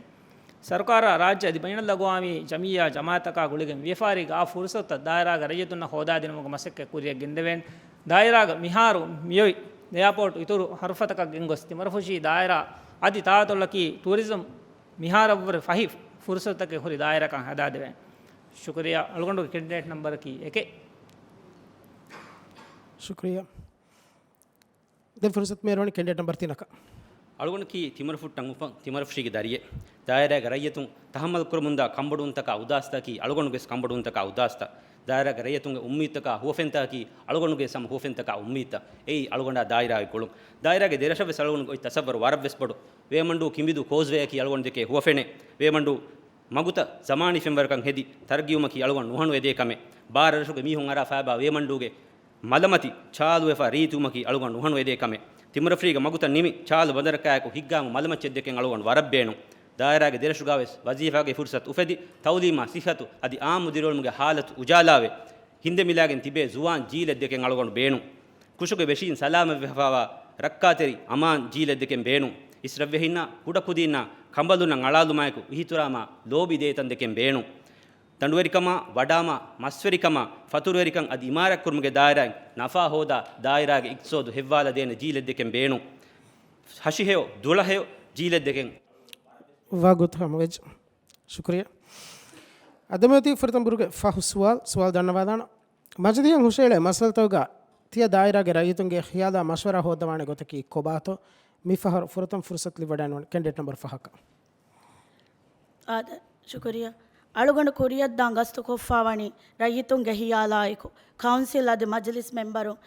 ސަރުކާރާ ރާއްޖެ އަދި ބައިނަލްއަގުވާމީ ޖަމިއްޔާ ޖަމާއަތްތަކާ ގުޅިގެން ވިޔަފާރީގެ އާ ފުރުސަތުތައް ދާއިރާގެ ރައްޔިތުންނަށް ހޯދާދިނުމުގެ މަސައްކަތް ކުރިއަށް ގެންދެވޭނެ. ދާއިރާގަ މިހާރު މިއޮތް އެއާޕޯޓް އިތުރު ހަރުފަތަކަށް ގެންގޮސް ތިމަރަފުށީ ދާއިރާ އަދި ތާއަތުލަކީ ޓޫރިޒަމް މިހާރަށްވުރެ ފަހި ފުރުސަތުތަކެއް ހުރި ދާއިރާއަކަށް ހަދާދެވޭނެ. ޝުކުރިއްޔާ. އަޅުގަނޑުގެ ކެންޑިޑޭޓް ނަމްބަރަކީ އެކެއް. ޝުކުރިއްޔާ. ދެން ފުރުސަތު މޭރުވަނީ ކެންޑިޑޭޓް ނަމްބަރު ތިނަކަށް. އަޅުގަނޑަކީ ތިމަރަފުށި އުފަން ތިމަރަފުށީގެ ދަރިއެއް. ދާއިރާގެ ރައްޔިތުން ތަހައްމަލް ކުރަމުންދާ ކަންބޮޑުވުންތަކާ އުދާސްތަކީ އަޅުގަނޑުގެ ވެސް ކަންބޮޑުވުންތަކާ އުދާސްތައް. ދާއިރާގެ ރައްޔިތުންގެ އުއްމީދުތަކާ ހުވަފެންތަކަކީ އަޅުގަނޑުގެ ވެސް ހަމަ ހުވަފެންތަކާ އުއްމީދުތައް. އެއީ އަޅުގަނޑާ ދާއިރާގެ ގުޅުން. ދާއިރާގެ ދެރަށަށް ވެސް އަޅުގަނޑުގެ އޮތް ތަސައްވަރު ވަރަށް ވެސް ބޮޑު. ވޭމަންޑޫ ކިނބިދޫ ކޯސްވޭއަކީ އަޅުގަނޑު ދެކޭ ހުވަފެނެއް. ވޭމަންޑޫ މަގުތައް ޒަމާނީ ފެންވަރަކަށް ހެދި ތަރައްގީވުމަކީ އަޅުގަނޑު ނުހަނު އެދޭ ކަމެއް. ބާރަ ރަށުގެ މީހުން އަރާ ފައިބާ ވޭމަންޑޫގެ މަލަމަތި ޗާލުވެފަ ރީތިވުމަކީ އަޅުގަނޑު ނުހަނު އެދޭ ކަމެއް. ތިމަރަފުށީގެ މަގުތައް ނިމި ޗާލު ބަނދަރަކާއެކު ހިއްގާމު މަލަމައްޗެއް ދެކެން އަޅުގަނޑު ވަރަށް ބޭނުން. ދާއިރާގެ ދެރަށުގާވެސް ވަޒީފާގެ ފުރުސަތު އުފެދި، ތައުލީމާ ސިއްހަތު އަދި އާއްމު ދިރިއުޅުމުގެ ހާލަތު އުޖާލާވެ، ހިނދެމިލާގެން ތިބޭ ޒުވާން ޖީލެއް ދެކެން އަޅުގަނޑު ބޭނުން. ކުށުގެ ވެށީން ސަލާމަތްވެފަވާ ރައްކާތެރި އަމާން ޖީލެއް ދެކެން ބޭނުން. އިސްރަށްވެހިންނާ ކުޑަކުދީންނާ ކަނބަލުންނަށް އަޅާލުމާއެކު އިހުތުރާމާ ލޯބި ދޭތަން ދެކެން ބޭނުން. ދަނޑުވެރިކަމާ، ވަޑާމާ، މަސްވެރިކަމާ، ފަތުރުވެރިކަން އަދި އިމާރާތްކުރުމުގެ ދާއިރާއިން ނަފާ ހޯދާ ދާއިރާގެ އިޤްތިޞާދު ހެއްވާލަދޭނެ ޖީލެއް ދެކެން ބޭނުން. ހަށިހެޔޮ، ދުޅަހެޔޮ ޖީލެއް ދެކެން. ވާގޮތު ހަމަވެއްޖެ. ޝުކުރިއްޔާ. އަދި މިއޮތީ ފުރަތަމަ ބުރުގެ ފަހު ސުވާލު، ސުވާލު ދަންނަވާލާނަން. މަޖިލީހަށް ހުށައެޅޭ މައްސަލަތަކުގަ ތިޔަ ދާއިރާގެ ރައްޔިތުންގެ ޚިޔާލާ މަޝްވަރާ ހޯއްދަވާނެ ގޮތަކީ ކޮބާތޯ؟ މިފަހަރު ފުރަތަމަ ފުރުސަތު ލިބިވަޑައިގަންނަވަން ކެންޑިޑޭޓް ނަމްބަރު ފަހަކަށް. އާދެ، ޝުކުރިއްޔާ. އަޅުގަނޑު ކުރިއަށްދާން ގަސްތުކޮށްފާވަނީ ރައްޔިތުންގެ ހިޔާލާއެކު، ކައުންސިލް އަދި މަޖިލިސް މެމްބަރުން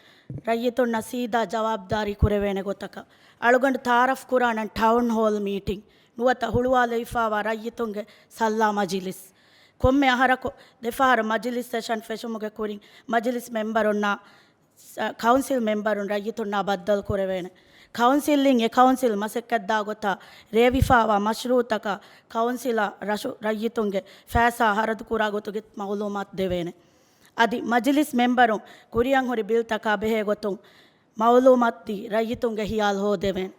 ރައްޔިތުންނަށް ސީދާ ޖަވާބުދާރީ ކުރެވޭނެ ގޮތަކަށް. އަޅުގަނޑު ތައާރަފް ކުރާނަން ޓައުން ހޯލް މީޓިން، ނުވަތަ ހުޅުވާލެވިފާވާ ރައްޔިތުންގެ ސައްލާ މަޖިލިސް. ކޮންމެ އަހަރަކު ދެފަހަރު މަޖިލިސް ސެޝަން ފެށުމުގެ ކުރިން މަޖިލިސް މެމްބަރުންނާ ސ-، ކައުންސިލް މެމްބަރުން ރައްޔިތުންނާ ބައްދަލު ކުރެވޭނެ. ކައުންސިލްއިން އެ ކައުންސިލް މަސައްކަތްދާ ގޮތާ ރޭވިފާވާ މަޝްރޫއުތަކާ ކައުންސިލާ ރަށު ރައްޔިތުންގެ ފައިސާ ހަރަދު ކުރާ ގޮތުގެ މައުލޫމާތު ދެވޭނެ. އަދި މަޖިލިސް މެމްބަރުން ކުރިއަށް ހުރި ބިލްތަކާ ބެހޭ ގޮތުން މައުލޫމާތު ދީ ރައްޔިތުންގެ ހިޔާލު ހޯދެވޭނެ.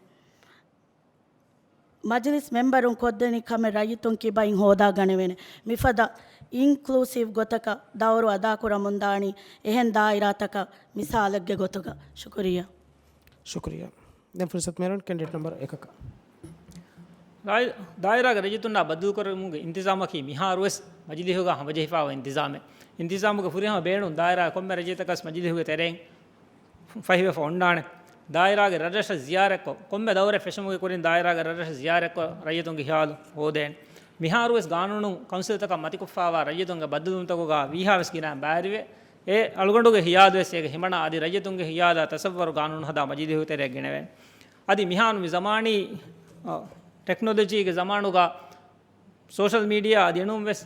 މަޖިލިސް މެމްބަރުން ކޮށްދެނި ކަމެއް ރައްޔިތުން ކިބައިން ހޯދާގަނެވޭނެ. މިފަދަ އިންކްލޫސިވް ގޮތަކަށް ދައުރު އަދާކުރަމުންދާނީ އެހެން ދާއިރާތަކަށް މިސާލެއްގެ ގޮތުގަ. ޝުކުރިއްޔާ. ޝުކުރިއްޔާ. ދެން ފުރުސަތު މޭރުން ކެންޑިޑޭޓް ނަމްބަރު އެކަކަށް. ދާއި-، ދާއިރާގެ ރައްޔިތުންނާ ބައްދަލުކުރުމުގެ އިންތިޒާމަކީ މިހާރުވެސް މަޖިލީހުގަ ހަމަޖެހިފާވާ އިންތިޒާމެއް. އިންތިޒާމުގެ ފުރިހަމަ ބޭނުން ދާއިރާ ކޮންމެ ރައްޔިތަކަސް މަޖިލީހުގެ ތެރެއިން ފަހިވެފަ އޮންނާނެ. ދާއިރާގެ ރަށްރަށަށް ޒިޔާރަތްކޮށް، ކޮންމެ ދައުރެއް ފެށުމުގެ ކުރިން ދާއިރާގެ ރަށްރަށަށް ޒިޔާރަތްކޮށް، ރައްޔިތުންގެ ހިޔާލު ހޯދޭނެ. މިހާރުވެސް ގާނޫނު ކައުންސިލްތަކަށް މަތިކޮށްފާވާ ރައްޔިތުންގެ ބައްދަލުވުންތަކުގަ ވީހާވެސް ގިނަ ބައިވެރިވޭ. އެ އަޅުގަނޑުގެ ހިޔާލުވެސް އޭގެ ހިމަނާ އަދި ރައްޔިތުންގެ ހިޔާލާ ތަސައްވަރު ގާނޫނު ހަދާ މަޖިލީހުގެ ތެރެއަށް ގެނެވޭނެ. އަދި މިހާރު މި ޒަމާނީ، އަ، ޓެކްނޮލޮޖީގެ ޒަމާނުގަ ސޯޝަލް މީޑިއާ އަދި އެނޫން ވެސް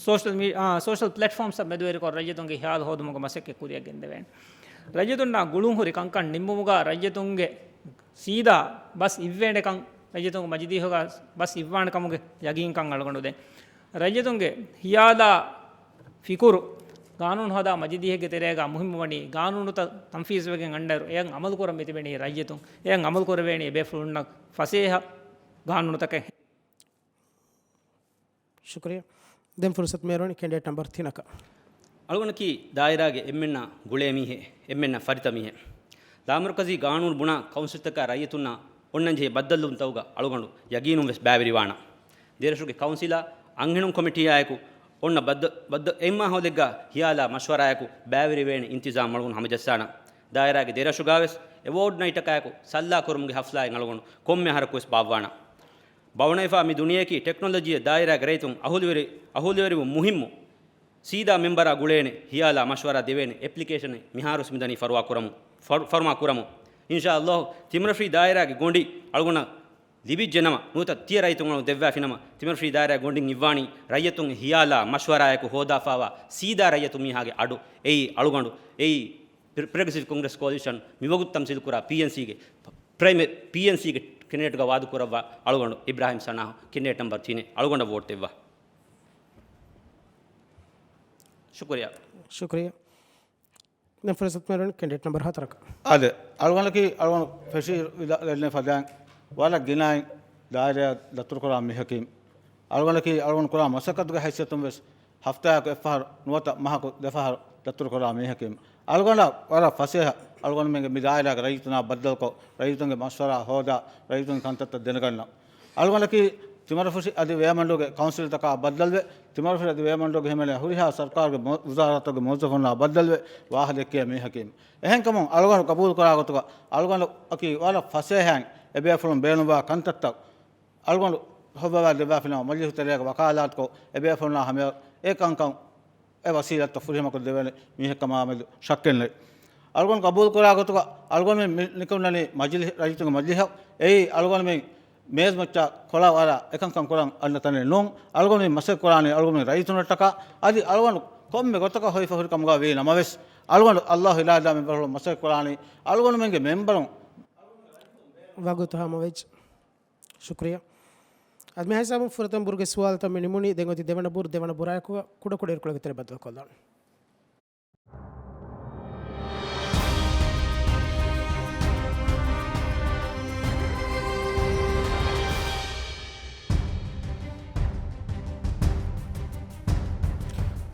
ސޯޝަލް މީ-، އާ، ސޯޝަލް ޕްލެޓްފޯމްސް މެދުވެރިކޮށް ރައްޔިތުންގެ ހިޔާލު ހޯދުމުގެ މަސައްކަތް ކުރިއަށް ގެންދެވޭނެ. ރައްޔިތުންނާ ގުޅުން ހުރި ކަންކަން ނިންމުމުގަ ރައްޔިތުންގެ ސީދާ ބަސް އިއްވޭނެކަން، ރައްޔިތުން މަޖިލީހުގަ ބަސް އިއްވާނެ ކަމުގެ ޔަގީންކަން އަޅުގަނޑު ދޭން. ރައްޔިތުންގެ ހިޔާލާ ފިކުރު ގާނޫނު ހަދާ މަޖިލީހެއްގެ ތެރޭގަ މުހިއްމުވަނީ ގާނޫނުތައް ތަންފީޒުވެގެން އަންނައިރު އެޔަށް އަމަލު ކުރަން މިތިބެނީ ރައްޔިތުން. އެޔަށް އަމަލު ކުރެވޭނީ އެބޭފުޅުންނަށް ފަސޭހަ ގާނޫނުތަކެއް. ޝުކުރިއްޔާ. ދެން ފުރުސަތު މޭރުވަނީ ކެންޑިޑޭޓް ނަމްބަރު ތިނަކަށް. އަޅުގަނޑަކީ ދާއިރާގެ އެންމެންނާ ގުޅޭ މީހެއް، އެންމެންނަށް ފަރިތަ މީހެއް. ލާމަރުކަޒީ ގާނޫނު ބުނާ ކައުންސިލްތަކާ ރައްޔިތުންނާ އޮންނަންޖެހޭ ބައްދަލުވުންތަކުގަ އަޅުގަނޑު ޔަގީނުން ވެސް ބައިވެރިވާނަން. ދިވެހިރަށުގެ ކައުންސިލާ އަންހެނުން ކޮމިޓީއާއެކު އޮންނަ ބައްދަ، ބައްދަ އެއްމާހައުލެއްގަ ހިޔާލާ މަޝްވަރާއެކު ބައިވެރިވޭނެ އިންތިޒާމް އަޅުގަނޑު ހަމަޖައްސާނަން. ދާއިރާގެ ދެރަށުގަ ވެސް އެވޯޑް ނައިޓަކާއެކު ސައްލާ ކުރުމުގެ ހަފްލާއެއް އަޅުގަނޑު ކޮންމެ އަހަރަކު ވެސް ބާއްވާނަން. ބަވަނައިފާ މި ދުނިޔެއަކީ ޓެކްނޮލޮޖީއެއް. ދާއިރާގެ ރައްޔިތުން އަހުލުވެރި، އަހުލުވެރިވުން މުހިއްމު. ސީދާ މެންބަރާ ގުޅޭނެ ހިޔާލާ މަޝްވަރާ ދެވޭނެ އެޕްލިކޭޝަނެއް މިހާރުވެސް މިދަނީ ފަރުވާ ކުރަމު، ފަރު-، ފަރުމާ ކުރަމު. އިންޝާﷲ ތިމަރަފީ ދާއިރާގެ ގޮނޑި އަޅުގަނޑަށް ލިބިއްޖެނަމަ، ނުވަތަ ތިޔަ ރައްޔިތުން އަޅު ދެއްވާފިނަމަ، ތިމަރަފީ ދާއިރާގެ ގޮނޑިން އިއްވާނީ ރައްޔިތުން ހިޔާލާ މަޝްވަރާއެކު ހޯދާފާވާ ސީދާ ރައްޔިތު މީހާގެ އަޑު. އެއީ އަޅުގަނޑު، އެއީ ޕްރ-، ޕްރޮގްރެސިވް ކޮންގްރެސް ކޯލިޝަން މިވަގުތު ތަމްސީލް ކުރާ ޕީއެންސީގެ ޕްރައިމަރީ، ޕީއެންސީގެ ކެނޑިޑޭޓްގަ ވާދަ ކުރައްވާ އަޅުގަނޑު އިބްރާހިމް ސަނާހު، ކެނޑިޑޭޓް ނަމްބަރު ތިނެއް، އަޅުގަނޑަށް ވޯޓް ދެއްވާ. ޝުކުރިއްޔާ. ޝުކުރިއްޔާ. ދެން ފުރުސަތު މިއުޅެނީ ކެނޑިޑޭޓް ނަމްބަރު ހަތަރަކަށް. އާދެ، އަޅުގަނޑަކީ އަޅުގަނޑު ފެށި ލަ-، ލެއްނެ ފަދައިން ވަރަށް ގިނައިން ދާއިރާއަށް ދަތުރުކުރާ މީހަކީ. އަޅުގަނޑަކީ އަޅުގަނޑު ކުރާ މަސައްކަތުގެ ހައިސިއްޔަތުން ވެސް ހަފްތާއަކު އެއްފަހަރު ނުވަތަ މަހަކު ދެފަހަރު ދަތުރުކުރާ މީހަކީ. އަޅުގަނޑަށް ވަރަށް ފަސޭހަ އަޅުގަނޑުމެންގެ މި ދާއިރާގެ ރައްޔިތުންނާ ބައްދަލުކޮށް، ރައްޔިތުންގެ މަޝްވަރާ ހޯދާ، ރައްޔިތުންގެ ކަންތައްތައް ދެނެގަންނަން. އަޅުގަނޑަކީ ތިމަރަފުށި އަދި ވޭމަންޑޫގެ ކައުންސިލްތަކާ ބައްދަލުވެ، ތިމަރަފުށި އަދި ވޭމަންޑޫގެ ހިމެނޭ ހުރިހާ ސަރުކާރުގެ މު-، ވުޒާރާތުގެ މުވައްޒަފުންނާ ބައްދަލުވެ ވާހަ ދެއްކިޔަ މީހަކީ. އެހެންކަމުން އަޅުގަނޑު ގަބޫލުކުރާ ގޮތުގަ އަޅުގަނޑަކީ ވަރަށް ފަސޭހައިން އެބޭފުޅުން ބޭނުންވާ ކަންތައްތައް އަޅުގަނޑު ހޮއްވަވާ ދެއްވާފިނަމަ، މަޖިލިހު ތެރޭގަ ވަކާލާތުކޮށް އެބޭފުޅުންނާ ހަމަޔަށް އެ ކަންކަން އެ ވަސީލަތްތައް ފުރިހަމަކޮށް ދެވޭނެ މީހެއްކަމާ މެދު ޝައްކެއް ނެތް. އަޅުގަނޑު ގަބޫލުކުރާ ގޮތުގަ އަޅުގަނޑުމެން މި-، ނިކުންނަނީ މަޖިލިހަށް، ރައްޔިތުންގެ މަޖިލިހަށް. އެއީ އަޅުގަނޑުމެން މޭޒުމައްޗަށް ކޮޅަށް އަރާ އެކަންކަން ކުރަން އަންނަ ތަނެއް ނޫން. އަޅުގަނޑުމެން މަސައްކަތް ކުރާނީ އަޅުގަނޑުމެން ރައްޔިތުންނަށްޓަކާ. އަދި އަޅުގަނޑު ކޮންމެ ގޮތަކަށް ހޮވިފަ ހުރި ކަމުގަ ވީ ނަމަވެސް، އަޅުގަނޑު އައްލާހު އިލާހު ދާ މެންބަރު މަސައްކަތް ކުރާނީ އަޅުގަނޑުމެންގެ މެންބަރުން. ވަގުތު ހަމަވެއްޖެ. ޝުކުރިއްޔާ. އަދި މިހާ ހިސާބުން ފުރަތަމަ ބުރުގެ ސުވާލުތައް މި ނިމުނީ. ދެން އޮތީ ދެވަނަ ބުރު، ދެވަނަ ބުރާއެކު ކުޑަކުޑަ އިރުކޮޅެއްގެ ތެރެ ބައްދަލުކޮށްލާނަން.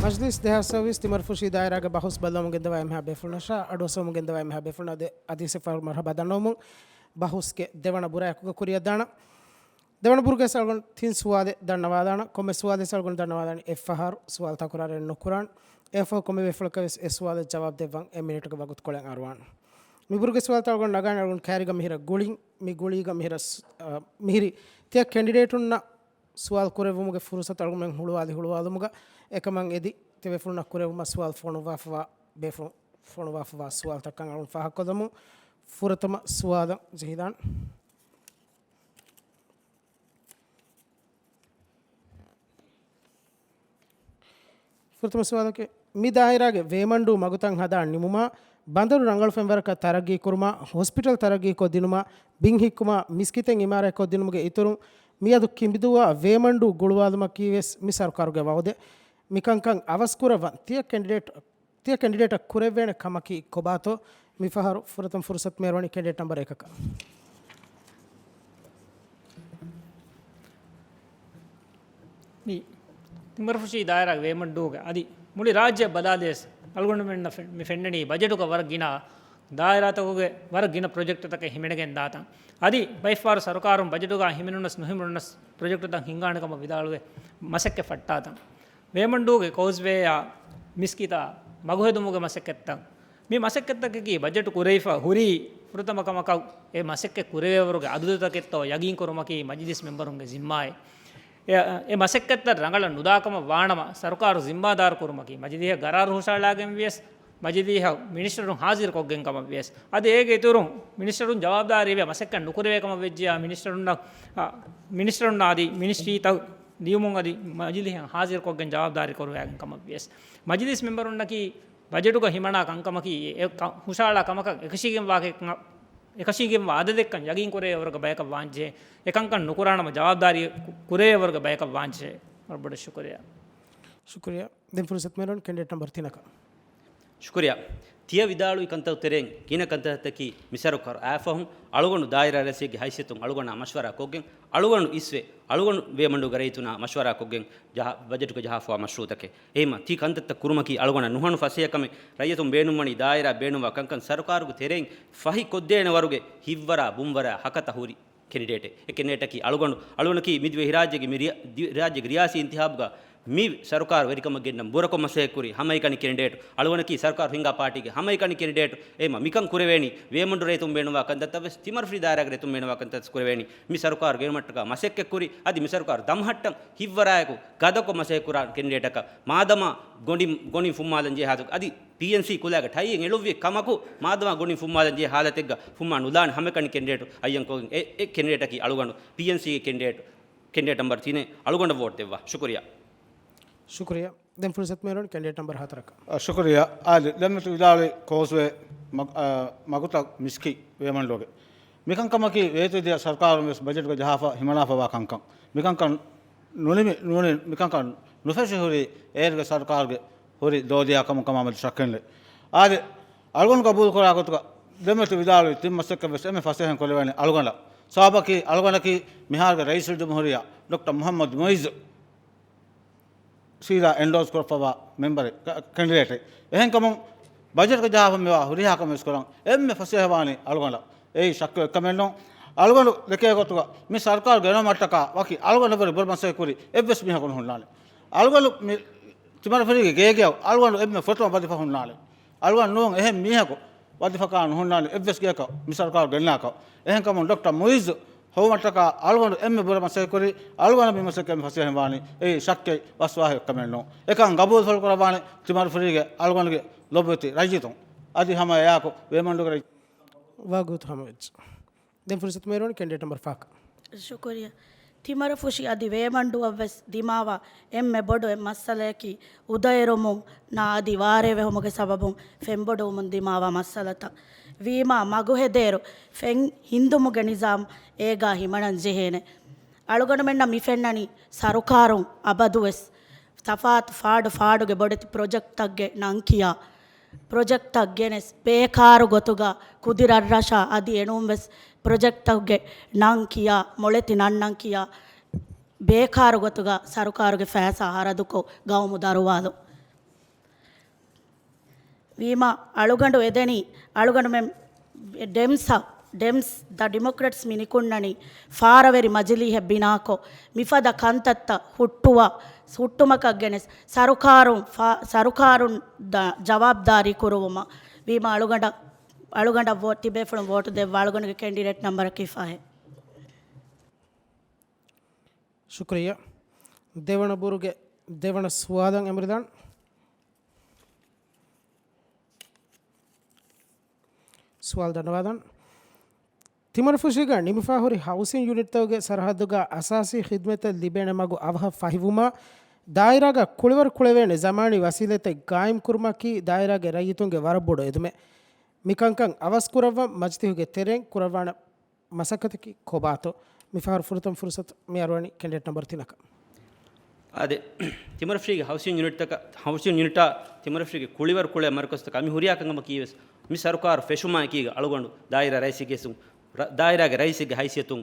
މަޖްލިސް ދެހާސް ސައުވީސް ތިމަރަފުށީ ދާއިރާގެ ބަހުސް ބައްލަވަމުން ގެންދަވާ އެންމެހާ ބޭފުޅުންނަށާ އަޑުއައްސަވަމުން ގެންދަވާ އެންމެހާ ބޭފުޅުންނަށް އަދި އަދިވެސް އެއްފަހަރު މަރުހަބާ ދަންނަވަމުން ބަހުސްގެ ދެވަނަ ބުރާއެކުގަ ކުރިއަށްދާނަން. ދެވަނަ ބުރުގައި އަޅުގަނޑު ތިން ސުވާލެއް ދަންނަވާލާނަން. ކޮންމެ ސުވާލެއް އަޅުގަނޑު ދަންނަވާލާނީ އެއްފަހަރު ސުވާލުތަކުރާރެއް ނުކުރާން. އެއަށްފަހު ކޮންމެ ބޭފުޅަކަށް ވެސް އެ ސުވާލަށް ޖަވާބު ދެއްވަން އެއް މިނިޓުގެ ވަގުތުކޮޅެއް އަރުވާން. މި ބުރުގެ ސުވާލުތައް އަޅުގަނޑު ނަގާނެ އަޅުގަނޑު ކައިރީގަ މިހިރަ ގުޅިން، މި ގުޅީގަ މިހިރަ ސް-، އަ، މިހިރި ތިޔަ ކެނޑިޑޭޓުންނަށް ސުވާލު ކުރެއްވުމުގެ ފުރުސަތު އަޅުގަނޑުމެން ހުޅުވާލި ހުޅުވާލުމުގަ އެކަމަށް އެދި ތިބޭފުޅުންނަށް ކުރެއްވުމަށް ސުވާލު ފޮނުއްވާފަވާ ބޭފު-، ފޮނުއްވާފަވާ ސުވާލުތަކަށް އަޅުން ފާހަގަކޮށްލަމު. ފުރަތަމަ ސުވާލަށް ޖެހިދާން. ފުރަތަމަ ސުވާލަކީ، މި ދާއިރާގެ ވޭމަންޑޫ މަގުތައް ހަދާ ނިމުމާ، ބަނދަރު ރަނގަޅު ފެންވަރަކަށް ތަރައްގީ ކުރުމާ، ހޮސްޕިޓަލް ތަރައްގީކޮށް ދިނުމާ، ބިން ހިއްކުމާ، މިސްކިތެއް އިމާރާތްކޮށް ދިނުމުގެ އިތުރުން، މިއަދު ކިނބިދޫއާ ވޭމަންޑޫ ގުޅުވާލުމަކީ ވެސް މި ސަރުކާރުގެ ވައުދެއް. މިކަންކަން އަވަސްކުރައްވަން ތިޔަ ކެނޑިޑޭޓް، ތިޔަ ކެނޑިޑޭޓަށް ކުރެއްވޭނެ ކަމަކީ ކޮބާތޯ؟ މިފަހަރު ފުރަތަމަ ފުރުސަތު މޭރުވަނީ ކެނޑިޑޭޓް ނަމްބަރު އެކަކަށް. މި ތިމަރަފުށީ ދާއިރާގެ ވޭމަންޑޫގެ އަދި މުޅި ރާއްޖެ ބަލާލިޔަސް އަޅުގަނޑުމެންނަށް ފެ-، މި ފެންނަނީ ބަޖެޓުގަ ވަރަށް ގިނަ ދާއިރާތަކުގެ ވަރަށް ގިނަ ޕްރޮޖެކްޓްތަކެއް ހިމެނެގެން ދާތަން. އަދި ބައެއްފަހަރު ސަރުކާރުން ބަޖެޓުގަ ހިމެނުނަސް ނުހިމެނުނަސް ޕްރޮޖެކްޓްތައް ހިންގާނެ ކަމަށް ވިދާޅުވެ މަސައްކަތް ފައްޓާތަން. ވޭމަންޑޫގެ ކޯސްވޭއާ މިސްކިތާ މަގުހެދުމުގެ މަސައްކަތްތައް. މި މަސައްކަތްތަކަކީ ބަޖެޓު ކުރެވިފަ ހުރީ ފުރަތަމަ ކަމަކަށް އެ މަސައްކަތް ކުރެވޭވަރުގެ އަދަދުތަކެއްތޯ ޔަގީންކުރުމަކީ މަޖިލިސް މެމްބަރުންގެ ޒިންމާއެއް. އެ، އެ މަސައްކަތްތައް ރަނގަޅަށް ނުދާކަމަށް ވާނަމަ، ސަރުކާރު ޒިންމާދާރު ކުރުމަކީ މަޖިލީހަށް ގަރާރު ހުށައަޅާގެން ވިޔަސް، މަޖިލީހަށް މިނިސްޓަރުން ހާޒިރުކޮށްގެން ކަމަށް ވިޔަސް، އަދި އޭގެ އިތުރުން މިނިސްޓަރުން ޖަވާބުދާރީވެ މަސައްކަތް ނުކުރެވޭ ކަމަށް ވެއްޖެޔާ މިނިސްޓަރުންނަށް، އާ، މިނިސްޓަރުންނާ އަދި މިނިސްޓްރީތައް ލިޔުމުން އަދި މަޖިލީހަށް ހާޒިރުކޮށްގެން ޖަވާބުދާރީ ކުރުވާގެން ކަމަށް ވިޔަސް، މަޖިލީސް މެމްބަރުންނަކީ ބަޖެޓުގަ ހިމަނާ ކަންކަމަކީ އެ ކަ-، ހުށަހަޅާ ކަމަކަށް އެކަށީގެންވާ އެކަށީގެންވާ އަދަދެއްކަން ޔަގީން ކުރެވޭ ވަރުގެ ބަޔަކަށް ވާންޖެހޭ. އެކަންކަން ނުކުރާނަމަ ޖަވާބުދާރީ ކު-، ކުރެވޭ ވަރުގެ ބަޔަކަށް ވާންޖެހޭ. ވަރަށް ބޮޑަށް ޝުކުރިޔާ. ޝުކުރިޔާ. ދެން ފުރުސަތު މެރުން ކެންޑިޑޭޓް ނަމްބަރު ތިނަކަށް. ޝުކުރިޔާ. ތިޔަ ވިދާޅުވި ކަންތައް ތެރެއިން ގިނަ ކަންތައްތަކީ މި ސަރުކާރު އާފަހުން އަޅުގަނޑު ދާއިރާ ރައީސެއްގެ ހައިސިއްޔަތުން އަޅުގަނޑާ މަޝްވަރާ ކޮށްގެން، އަޅުގަނޑު އިސްވެ، އަޅުގަނޑު ވޭމަންޑޫގެ ރައްޔިތުންނާ މަޝްވަރާ ކޮށްގެން ޖަހާ، ބަޖެޓުގަ ޖަހާފަވާ މަޝްރޫއުތަކެއް. އެހެންމަ ތި ކަންތައްތައް ކުރުމަކީ އަޅުގަނޑަށް ނުހަނު ފަސޭހަކަމެއް. ރައްޔިތުން ބޭނުންވަނީ ދާއިރާ ބޭނުންވާ ކަންކަން ސަރުކާރުގެ ތެރެއިން ފަހި ކޮށްދޭނެ ވަރުގެ ހިތްވަރާ ބުންވަރާ ހަކަތަ ހުރި ކެނޑިޑޭޓެއް. އެ ކެނޑިޑޭޓަކީ އަޅުގަނޑު، އަޅުގަނޑަކީ މިދިވެހިރާއްޖޭގެ މި ރިޔާ-، ދި-، ރާއްޖޭގެ ރިޔާސީ އިންތިހާބުގަ މި ސަރުކާރު ވެރިކަމަށް ގެންނަން ބުރަކޮށް މަސައްކަތްކުރި ހަމައެކަނި ކެނޑިޑޭޓު. އަޅުގަނޑަކީ ސަރުކާރު ހިންގާ ޕާޓީގެ ހަމައެކަނި ކެނޑިޑޭޓު. އެހެންމަ މިކަން ކުރެވޭނީ ވޭމަންޑު ރައްޔިތުން ބޭނުންވާ ކަންތައްތައް ވެސް ތިމަރުފުށި ދާއިރާގެ ރައްޔިތުން ބޭނުންވާ ކަންތައް ކުރެވޭނީ. މި ސަރުކާރު ގެނުމަށްޓަކާ މަސައްކަތްކުރި، އަދި މި ސަރުކާރު ދަމަހައްޓަން ހިތްވަރާއެކު ގަދަކޮށް މަސައްކަތްކުރާ ކެނޑިޑޭޓަކަށް މާދަމާ ގޮނޑި-، ގޮނޑިން ފުންމާލަން ޖެހޭ ހާލަތު އަދި ޕީއެންސީ ކުލައިގެ ޓައިއެއް އެޅުއްވި ކަމަކު މާދަމާ ގޮނޑިން ފުންމާލަން ޖެހޭ ހާލަތެއްގަ ފުންމާ ނުލާނެ ހަމައެކަނި ކެނޑިޑޭޓު އައްޔަންކޮށްގެން އެ، އެ ކެނޑިޑޭޓަކީ އަޅުގަނޑު ޕީއެންސީގެ ކެނޑިޑޭޓު، ކެނޑިޑޭޓް ނަމްބަރު ތިނެއް އަޅުގަނޑަށް ވޯޓް ދެއްވާ. ޝުކުރިޔާ. ޝުކުރިޔާ. ދެން ފުރުސަތު މެރުން ކެނޑިޑޭޓް ނަމްބަރު ހަތަރަކަށް. އަ، ޝުކުރިޔާ. އާދެ، ދެންމެ ތި ވިދާޅުވި ކޯސްވޭ މަގު-، އަ، މަގުތައް މިސްކިތް ވޭމަންޑޫގެ. މިކަންކަމަކީ ވޭތުވެދިޔަ ސަރުކާރުން ވެސް ބަޖެޓުގަ ޖަހާފަ ހިމަނާފަވާ ކަންކަން. މިކަންކަން ނުނިމި-، ނޫނީ މިކަންކަން ނުފެށި ހުރީ އޭރުގެ ސަރުކާރުގެ ހުރި ދޯދިޔާ ކަމުން ކަމާމެދު ޝައްކެއް ނެތް. އާދެ، އަޅުގަނޑު ގަބޫލުކުރާ ގޮތުގަ ދެންމެ ތި ވިދާޅުވި ތިން މަސައްކަތް ވެސް އެންމެ ފަސޭހައިން ކުރެވޭނީ އަޅުގަނޑަށް. ސަބަބަކީ އަޅުގަނޑަކީ މިހާރުގެ ރައީސުލްޖުމްހޫރިއްޔާ ޑޮކްޓަރ މުޙައްމަދު މުޢިއްޒު ސީދާ އެންޑޯސް ކުރައްވާ މެމްބަރެއް، ކެ-، ކެނޑިޑޭޓެއް. އެހެންކަމުން ބަޖެޓްގަ ޖަހާފަ މިވާ ހުރިހާ ކަމެއް ވެސް ކުރަން އެންމެ ފަސޭހަވާނީ އަޅުގަނޑަށް. އެއީ ޝައްކެއް އެއްކަމެއް ނޫން. އަޅުގަނޑު ދެކޭ ގޮތުގަ މި ސަރުކާރު ގެނައުމަށްޓަކާ ވަކި އަޅުގަނޑަށްވުރެ ބުރަ މަސައްކަތް ކުރި އެއްވެސް މީހަކު ނުހުންނާނެ. އަޅުގަނޑު މި ތިމަރުފުށީގެ ގޭގެއަށް އަޅުގަނޑު އެންމެ ފޮތުމަށް ވަޒީފާ ހުންނާނެ. އަޅުގަނޑު ނޫން އެހެން މީހަކު ވަޒީފާއަކަށް ނުހުންނާނެ އެއްވެސް ގެއަކަށް މި ސަރުކާރު ގެންނާކަށް. އެހެންކަމުން ޑޮކްޓަރ މުޢިއްޒު ހޮވުމަށްޓަކާ އަޅުގަނޑު އެންމެ ބުރަ މަސައްކަތް ކުރި، އަޅުގަނޑަށް މި މަސައްކަތް އެންމެ ފަސޭހައިން ވާނީ. އެއީ ޝައްކެއް ވަސްވާހެއް ކަމެއް ނޫން. އެކަން ގަބޫލުފުޅު ކުރައްވާނެ ތިމަރުފުށީގެ އަޅުގަނޑުގެ ލޮބުވެތި ރައްޔިތުން. އަދި ހަމަ އެއާއެކު ވޭމަންޑޫގެ ރައްޔިތުން ވާގޮތު ހަމަވެއްޖެ. ދެން ފުރުސަތު މެރުވަނީ ކެނޑިޑޭޓް ނަމްބަރު ފަހަކަށް. ޝުކުރިޔާ. ތިމަރުފުށި އަދި ވޭމަންޑޫއަށް ވެސް ދިމާވާ އެންމެ ބޮޑު އެއް މައްސަލަޔަކީ އުދައެރުމުން ނާ އަދި ވާރޭވެ ހޮމުގެ ސަބަބުން ފެންބޮޑުވުމުން ދިމާވާ މައްސަލަތައް. ވީމާ މަގު ހެދޭއިރު ފެން ހިންދުމުގެ ނިޒާމް އޭގާ ހިމަނަން ޖެހޭނެ. އަޅުގަނޑުމެންނަށް މި ފެންނަނީ ސަރުކާރުން އަބަދުވެސް ތަފާތު ފާޑު ފާޑުގެ ބޮޑެތި ޕްރޮޖެކްޓްތައްގެ ނަން ކިޔާ، ޕްރޮޖެކްޓްތައް ގެނެސް ބޭކާރު ގޮތުގަ ކުދި ރަށްރަށާ އަދި އެނޫންވެސް ޕްރޮޖެކްޓްތައްގެ ނަން ކިޔާ، މޮޅެތި ނަން ނަން ކިޔާ، ބޭކާރު ގޮތުގަ ސަރުކާރުގެ ފައިސާ ހަރަދުކޮށް ގައުމު ދަރުވާލުން. ވީމާ، އަޅުގަނޑު އެދެނީ، އަޅުގަނޑުމެން ޑެމްސްއަށް، ޑެމްސް، ދަ ޑިމޮކްރެޓްސް މި ނިކުންނަނީ، ފާރަވެރި މަޖިލީހެއް ބިނާކޮށް، މިފަދަ ކަންތައްތައް ހުއްޓުވާ، ހުއްޓުމަކަށް ގެނެސް، ސަރުކާރުން ފާ-، ސަރުކާރުން ދަ-، ޖަވާބުދާރީ ކުރުވުމަށް. ވީމާ، އަޅުގަނޑަށް، އަޅުގަނޑަށް ވޯ-، ތިބޭފުޅުން ވޯޓު ދެއްވާ އަޅުގަނޑުގެ ކެންޑިޑޭޓް ނަމްބަރަކީ ފަހެއް. ޝުކުރިއްޔާ. ދެވަނަ ބުރުގެ ދެވަނަ ސުވާލަށް އެނބުރިދާން. ސުވާލު ދަންނަވާލަން. ތިމަރުފުށީގަ ނިމިފާ ހުރި ހައުސިން ޔުނިޓްތަކުގެ ސަރަހައްދުގަ އަސާސީ ޚިދްމަތްތައް ލިބޭނެ މަގު އަވަހަށް ފަހިވުމަށް، ދާއިރާގަ ކުޅިވަރު ކުޅެވޭނެ ޒަމާނީ ވަސީލަތެއް ގާއިމްކުރުމަކީ ދާއިރާގެ ރައްޔިތުންގެ ވަރަށް ބޮޑު އެދުމެއް. މިކަންކަން އަވަސްކުރައްވަން މަޖިލީހުގެ ތެރެއިން ކުރައްވާނެ މަސައްކަތަކީ ކޮބާތޯ؟ މިފަހަރު ފުރަތަމަ ފުރުސަތު މި އަރުވަނީ ކެނޑިޑޭޓް ނަމްބަރު ތިނަކަށް. އާދެ، ތިމަރުފުށީގެ ހައުސިން ޔުނިޓްތަކަށް، ހައުސިން ޔުނިޓާ ތިމަރުފުށީގެ ކުޅިވަރު ކުޅޭ މަރުކަޒުތަކަށް މި ހުރިހާ ކަންކަމަކީވެސް މި ސަރުކާރު ފެށުމާ އެކީގަ އަޅުގަނޑު ދާއިރާ ރައީސެއްގެ އިސް-، ރަ-، ދާއިރާގެ ރައީސެއްގެ ހައިސިއްޔަތުން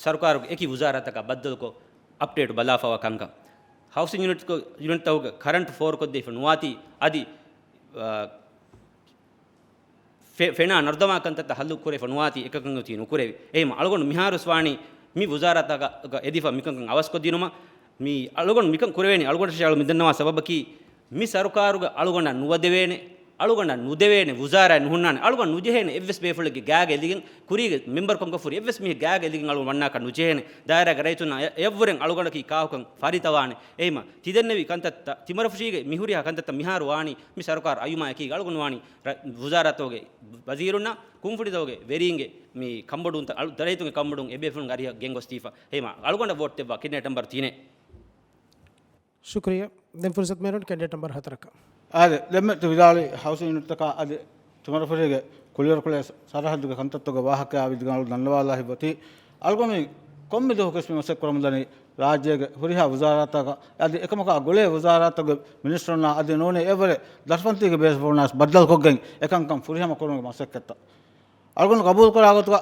ސަރުކާރުގެ އެކި ވުޒާރާތަކާ ބައްދަލުކޮށް އަޕްޑޭޓް ބަލާފަވާ ކަންކަން. ހައުސިން ޔުނިޓް، ޔުނިޓްތަކުގެ ކަރަންޓް ފޯރުކޮށްދީފަ ނުވާތީ އަދި، އާ، ފެ-، ފެނާ ނަރުދަމާ ކަންތައްތައް ހައްލު ކުރެފަ ނުވާތީ އެކަކަށް އޮތީ ނުކުރެވި. އެހެން އަޅުގަނޑު މިހާރުވެސް ވާނީ މި ވުޒާރާތަކަށް އެދިފަ މިކަންކަން އަވަސްކޮށްދިނުމަށް. މި އަޅުގަނޑު މިކަން ކުރެވޭނީ އަޅުގަނޑަށް އަޅު މިދަންނަވާ ސަބަބަކީ މި ސަރުކާރުގަ އަޅުގަނޑަށް ނުވަދެވޭނެ އަޅުގަނޑަށް ނުދެވޭނެ ވުޒާރާއެއް ނުހުންނާނެ. އަޅުގަނޑު ނުޖެހޭނެ އެއްވެސް ބޭފުޅެއްގެ ގާގަ އެލިގެން، ކުރީގެ މެމްބަރުކަމުގަ ފުރި އެއްވެސް މީހެއް ގާގަ އެލިގެން އަޅުގަނޑު ވަންނާކަށް ނުޖެހޭނެ. ދާއިރާގެ ރައްޔިތުންނާ އެ-، އެއަށްވުރެން އަޅުގަނޑަކީ ކާކުކަން ފަރިތަވާނެ. އެހެންމަ ތިދެންނެވި ކަންތައްތައް، ތިމަރަފުށީގެ މިހުރިހާ ކަންތައްތައް މިހާރު ވާނީ މި ސަރުކާރު އައިއުމާ އެކީގަ އަޅުގަނޑު ވާނީ ރަ-، ވުޒާރާތަކުގެ ވަޒީރުންނާ ކުންފުނިތަކުގެ ވެރީންގެ މި ކަންބޮޑުވުންތައް އަޅު-، ދަރައިތުންގެ ކަންބޮޑުވުން އެބޭފުޅުން އަރިހަށް ގެންގޮސްދީފަ. އެހެންމަ އަޅުގަނޑަށް ވޯޓް ދެއްވާ ކެންޑިޑޭޓް ނަމްބަރު ތިނެއް. ޝުކުރިއްޔާ. ދެން ފުރުސަތު މޭރުން ކެންޑިޑޭޓް ނަމްބަރު ހަތަރަކަށް. އާދެ، ދެންމެ ތި ވިދާޅުވި ހައުސިން ޔުނިޓްތަކާ އަދި ތިމަރަފުށީގެ ކުޅިވަރުކުޅޭ ސަރަހައްދުގެ ކަންތައްތަކުގެ ވާހަކައާ ވިދިގަނޑު ދަންނަވާލާ ހިތްވަތީ، އަޅުގަނޑު ކޮންމެ ދުވަހަކުވެސް މި މަސައްކަތް ކުރަމުންދަނީ ރާއްޖޭގެ ހުރިހާ ވުޒާރާތަކަށް އަދި އެކަމަކާ ގުޅޭ ވުޒާރާތަކުގެ މިނިސްޓަރުންނާ އަދި ނޫނީ އެއްވަރެއް ދަށުފަންތީގެ ބޭފުޅުންނާސް ބައްދަލުކޮށްގެން އެކަންކަން ފުރިހަމަ ކުރުމުގެ މަސައްކަތްތައް. އަޅުގަނޑު ގަބޫލުކުރާ ގޮތުގަ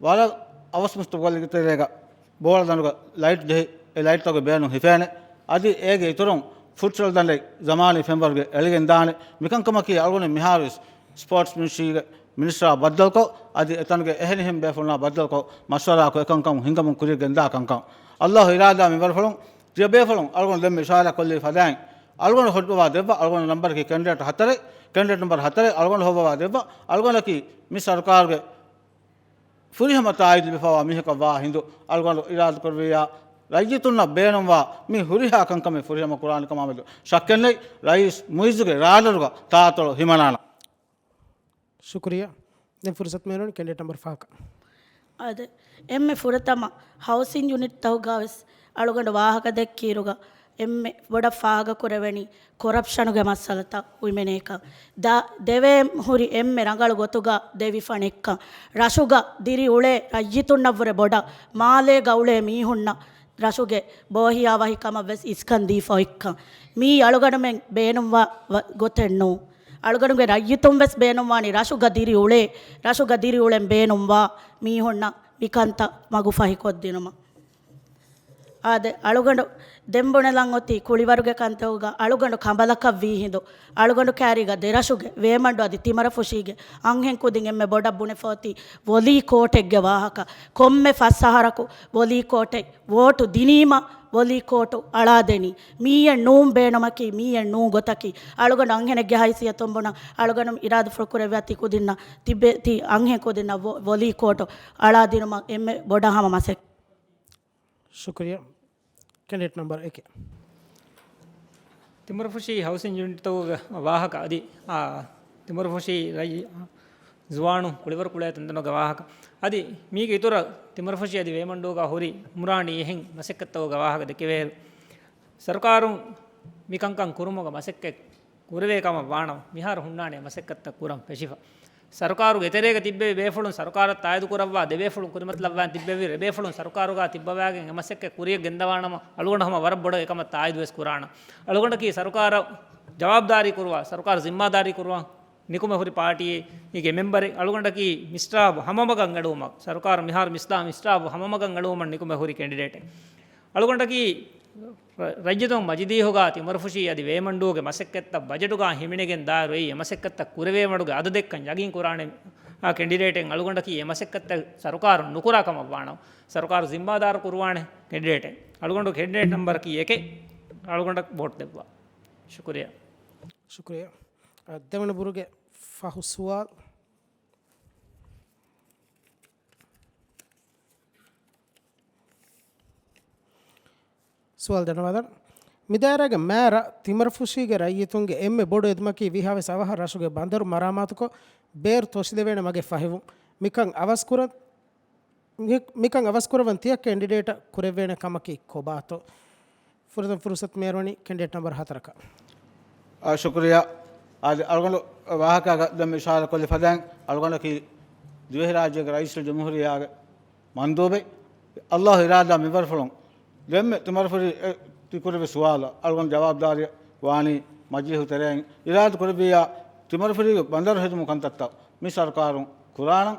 ވަރަށް އަވަސް މުސްތުގަލެއްގެ ތެރޭގަ ބޯޅަ ދަނޑުގަ ލައިޓް ޖެހި، އެ ލައިޓްތަކުގެ ބޭނުން ހިފޭނެ. އަދި އޭގެ އިތުރުން ފުޓްސަލް ދަނޑެއް ޒަމާނީ ފެންވަރުގެ އެޅިގެން ދާނެ. މިކަންކަމަކީ އަޅުގަނޑު މިހާރުވެސް ސްޕޯޓްސް މިނިސްޓްރީގެ މިނިސްޓަރާ ބައްދަލުކޮށް، އަދި އެތަނުގެ އެހެނިހެން ބޭފުޅުންނާ ބައްދަލުކޮށް، މަޝްވަރާކޮށް އެކަންކަން ހިނގަމުން ކުރިއަށް ގެންދާ ކަންކަން. އައްލާހު އިރާދާ މިވަރުފުޅުން ތިޔަބޭފުޅުން އަޅުގަނޑު ދެންމެ އިޝާރާތް ކޮށްލި ފަދައިން، އަޅުގަނޑު ހޮއްވަވާ ދެއްވާ، އަޅުގަނޑު ނަމްބަރަކީ ކެންޑިޑޭޓް ހަތަރެއް، ކެންޑިޑޭޓް ނަމްބަރު ހަތަރެއް އަޅުގަނޑު ހޮއްވަވާ ދެއްވާ، އަޅުގަނޑަކީ މި ސަރުކާރުގެ ފުރިހަމަ ތާއީދު ލިބިފަވާ މީހަކަށް ވާ ހިނދު، އަޅުގަނޑު އިރާދަކުރެއްވިއްޔާ، ރައްޔިތުންނަށް ބޭނުންވާ މި ހުރިހާ ކަންކަމެއް ފުރިހަމަ ކުރާނެ ކަމާމެދު ޝައްކެއްނެތް. ރައީސް މުއިއްޒުގެ ރާޑަރުގަ ތާއަތޮޅު ހިމަނާނަން. ޝުކުރިއްޔާ. ދެން ފުރުސަތު މޭރުން ކެންޑިޑޭޓް ނަމްބަރު ފަހަކަށް. އާދެ، އެންމެ ފުރަތަމަ ހައުސިން ޔުނިޓްތަކުގަވެސް އަޅުގަނޑު ވާހަކަ ދެއްކިއިރުގަ އެންމެ ބޮޑަށް ފާހަގަކުރެވެނީ ކޮރަޕްޝަނުގެ މައްސަލަތައް އޮތްމެނޭކަން. ދާ-، ދެވޭ ހުރި އެންމެ ރަނގަޅު ގޮތުގަ ދެވިފަނެއްކަން. ރަށުގަ ދިރިއުޅޭ ރައްޔިތުންނަށްވުރެ ބޮޑަށް މާލޭގަ އުޅޭ މީހުންނަށް ރަށުގެ ބޯހިޔާވަހިކަމަށްވެސް އިސްކަން ދީފަ އޮތްކަން. މީ އަޅުގަނޑުމެން ބޭނުންވާ ވަ-، ގޮތެއް ނޫން. އަޅުގަނޑުގެ ރައްޔިތުންވެސް ބޭނުންވާނީ ރަށުގަ ދިރިއުޅޭ، ރަށުގަ ދިރިއުޅެން ބޭނުންވާ މީހުންނަށް މިކަންތައް މަގުފަހިކޮށްދިނުމަށް. އާދެ، އަޅުގަނޑު ދެން ބުނެލަން އޮތީ ކުޅިވަރުގެ ކަންތައްގަ އަޅުގަނޑު ކަނބަލަކަށް ވީ ހިނދު، އަޅުގަނޑު ކާރީގަ ދެރަށުގެ ވޭމަންޑު އަދި ތިމަރަފުށީގެ އަންހެން ކުދިން އެންމެ ބޮޑަށް ބުނެފަ އޮތީ ވޮލީ ކޯޓެއްގެ ވާހަކަ. ކޮންމެ ފަސް އަހަރަކު ވޮލީ ކޯޓެއް ވޯޓު ދިނީމަ ވޮލީ ކޯޓު އަޅާދެނީ. މީއެއް ނޫން ބޭނުމަކީ، މީއެއް ނޫން ގޮތަކީ. އަޅުގަނޑު އަންހެނެއްގެ ހައިސިއްޔަތުން ބުނަން، އަޅުގަނޑު އިރާދަފުޅު ކުރެއްވިޔާ ތި ކުދިންނަށް ތިބެ-، ތި އަންހެން ކުދިންނަށް ވޮ-، ވޮލީ ކޯޓު އަޅާދިނުމަށް އެންމެ ބޮޑަށް ހަމަ މަސައް. ޝުކުރިއްޔާ. ކެނޑިޑޭޓް ނަމްބަރު އެކެއް. ތިމަރަފުށީ ހައުސިން ޔުނިޓްތަކުގެ ވާހަކަ އަދި، އާ، ތިމަރަފުށީ ރައްޔި-، ޒުވާނު ކުޅިވަރު ކުޅޭ ތަންތަނުގެ ވާހަކަ. އަދި މީގެ އިތުރަށް ތިމަރަފުށީ އަދި ވޭމަންޑޫގަ ހުރި އުމްރާނީ އެހެން މަސައްކަތްތަކުގެ ވާހަކަ ދެކެވޭއިރު، ސަރުކާރުން މިކަންކަން ކުރުމުގެ މަސައްކަތް ކުރެވޭ ކަމަށް ވާނަމަ، މިހާރު ހުންނާނެ މަސައްކަތްތައް ކުރަން ފެށިފަ. ސަރުކާރުގެ ތެރޭގަ ތިއްބެވި ބޭފުޅުން ސަރުކާރަށް ތާއީދު ކުރައްވާ ދެ ބޭފުޅުން ކުރިމަތިލައްވާން ތިއްބެވި ރެ ބޭފުޅުން ސަރުކާރުގަ ތިއްބަވާގެން އެ މަސައްކަތް ކުރިއަށް ގެންދަވާނަމަ، އަޅުގަނޑު ހަމަ ވަރަށް ބޮޑަށް އެކަމަށް ތާއީދުވެސް ކުރާނަން. އަޅުގަނޑަކީ ސަރުކާރަށް ޖަވާބުދާރީ ކުރުވާ، ސަރުކާރު ޒިންމާދާރީ ކުރުވާ ނިކުމެ ހުރި ޕާޓީއެއް. އޭގެ މެމްބަރެއް. އަޅުގަނޑަކީ މިސްރާބު ހަމަމަގަށް އެޅުވުމަށް، ސަރުކާރު މިހާރު މިސްލާ-، މިސްރާބު ހަމަމަގަށް އެޅުވުމަށް ނިކުމެ ހުރި ކެނޑިޑޭޓެއް. އަޅުގަނޑަކީ ރަ-، ރައްޔިތުން މަޖިލީހުގަ ތިމަރަފުށީ އަދި ވޭމަންޑޫގެ މަސައްކަތްތައް ބަޖެޓުގަ ހިމެނިގެން ދާއިރު އެ މަސައްކަތްތައް ކުރެވޭ މަޑުގެ އަދަދެއްކަން ޔަގީން ކުރާނެ، އާ، ކެނޑިޑޭޓެއް. އަޅުގަނޑަކީ އެ މަސައްކަތްތައް ސަރުކާރުން ނުކުރާ ކަމަށް ވާނަމަ، ސަރުކާރު ޒިންމާދާރު ކުރުވާނެ ކެނޑިޑޭޓެއް. އަޅުގަނޑު ކެނޑިޑޭޓް ނަމްބަރަކީ އެކެއް. އަޅުގަނޑަށް ވޯޓް ދެއްވާ. ޝުކުރިއްޔާ. ޝުކުރިއްޔާ. އަ، ދެވަނަ ބުރުގެ ފަހު ސުވާލު. ސުވާލު ދަންނަވާލަން. މިދާއިރާގެ މޭރަށް ތިމަރަފުށީގެ ރައްޔިތުންގެ އެންމެ ބޮޑު އެދުމަކީ ވީހާވެސް އަވަހަށް ރަށުގެ ބަނދަރު މަރާމާތުކޮށް، ބޭރު ތޮށިލެވޭނެ މަގެއް ފަހިވުން. މިކަން އަވަސްކުރަން، މި-، މިކަން އަވަސްކުރައްވަން ތިޔަ ކެންޑިޑޭޓަށް ކުރެއްވޭނެ ކަމަކީ ކޮބާތޯ؟ ފުރަތަމަ ފުރުސަތު މޭރުވަނީ ކެންޑިޑޭޓް ނަމްބަރު ހަތަރަކަށް. އާ، ޝުކުރިއްޔާ. އާދެ، އަޅުގަނޑު ވާހަކައިގަ ދެން އިޝާރާތް ކޮށްލި ފަދައިން، އަޅުގަނޑަކީ ދިވެހިރާއްޖޭގެ ރައީސުލް ޖުމްހޫރިއްޔާގެ މަންދޫބެއް. އައްލާހު އިރާދާ މިވަރުފުޅުން ދެންމެ ތިމަރަފުށީ އެ ތި ކުރެއްވި ސުވާލަށް އަޅުގަނޑު ޖަވާބުދާރީ ވާނީ މަޖިލީހު ތެރެއިން އިރާދަ ކުރެއްވިއްޔާ، ތިމަރަފުށީގެ ބަނދަރު ހެދުމުގެ ކަންތައްތައް މި ސަރުކާރުން ކުރާނަން،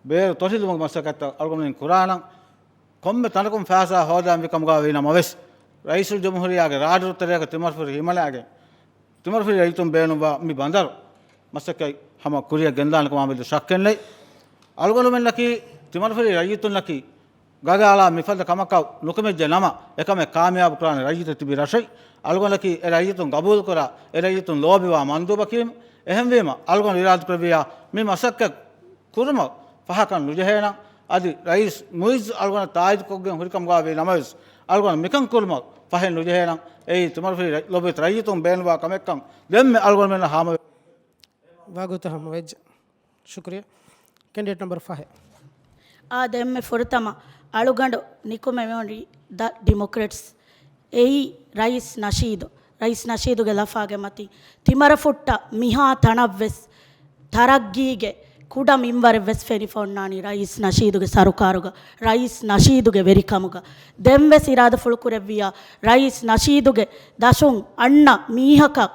ބޭރު ތޮށިލުމުގެ މަސައްކަތްތައް އަޅުގަނޑުމެން ކުރާނަން. ކޮންމެ ތަނަކުން ފައިސާ ހޯދާންވި ކަމުގަ ވީ ނަމަވެސް، ރައީސުލް ޖުމްހޫރިއްޔާގެ ރާޑަރު ތެރޭގަ ތިމަރަފުށި ހިމަނާގެން، ތިމަރަފުށި ރައްޔިތުން ބޭނުންވާ މި ބަނދަރު މަސައްކަތް ހަމަ ކުރިއަށް ގެންދާނެ ކަމާމެދު ޝައްކެއް ނެތް. އަޅުގަނޑުމެންނަކީ ތިމަރަފުށި ރައްޔިތުންނަކީ ގަދައަޅާ މިފަދަ ކަމަކަށް ނުކުމެއްޖެ ނަމަ، އެކަމެއް ކާމިޔާބު ކުރާނެ ރައްޔިތެއް ތިބި ރަށެއް. އަޅުގަނޑަކީ އެ ރައްޔިތުން ގަބޫލުކުރާ، އެ ރައްޔިތުން ލޯބިވާ މަންދޫބަކީ، އެހެންވީމަ، އަޅުގަނޑު އިރާދަކުރެއްވިއްޔާ، މި މަސައްކަތް ކުރުމަށް ފަހަކަށް ނުޖެހޭނަން. އަދި ރައީސް މުއިއްޒު އަޅުގަނޑަށް ތާއީދުކޮށްގެން ހުރިކަމުގައި ވީ ނަމަވެސް، އަޅުގަނޑު މިކަން ކުރުމަށް ފަހެއް ނުޖެހޭނަން. އެއީ ތިމަރުފި ލޮބުވެތި ރައްޔިތުން ބޭނުންވާ ކަމެއްކަން ދެންމެ އަޅުގަނޑުމެންނަށް ހާމަވެ. ވާގޮތަށް ހަމަވެއްޖެ. ޝުކުރިޔާ. ކެންޑިޑޭޓް ނަމްބަރު ފަހެއް. އާދެ، އެންމެ ފުރަތަމަ އަޅުގަނޑު ނިކުމެވުނީ ދަ ޑިމޮކްރެޓްސް. އެއީ ރައީސް ނަޝީދު. ރައީސް ނަޝީދުގެ ލަފާގެ މަތިން ތިމަރަފުއްޓަށް މިހާ ތަނަށްވެސް ތަރައްގީގެ ކުޑަ މިންވަރެއްވެސް ފެނިފަ އޮންނާނީ ރައީސް ނަޝީދުގެ ސަރުކާރުގަ، ރައީސް ނަޝީދުގެ ވެރިކަމުގަ. ދެންވެސް އިރާދަފުޅު ކުރެއްވިޔާ، ރައީސް ނަޝީދުގެ ދަށުން އަންނަ މީހަކަށް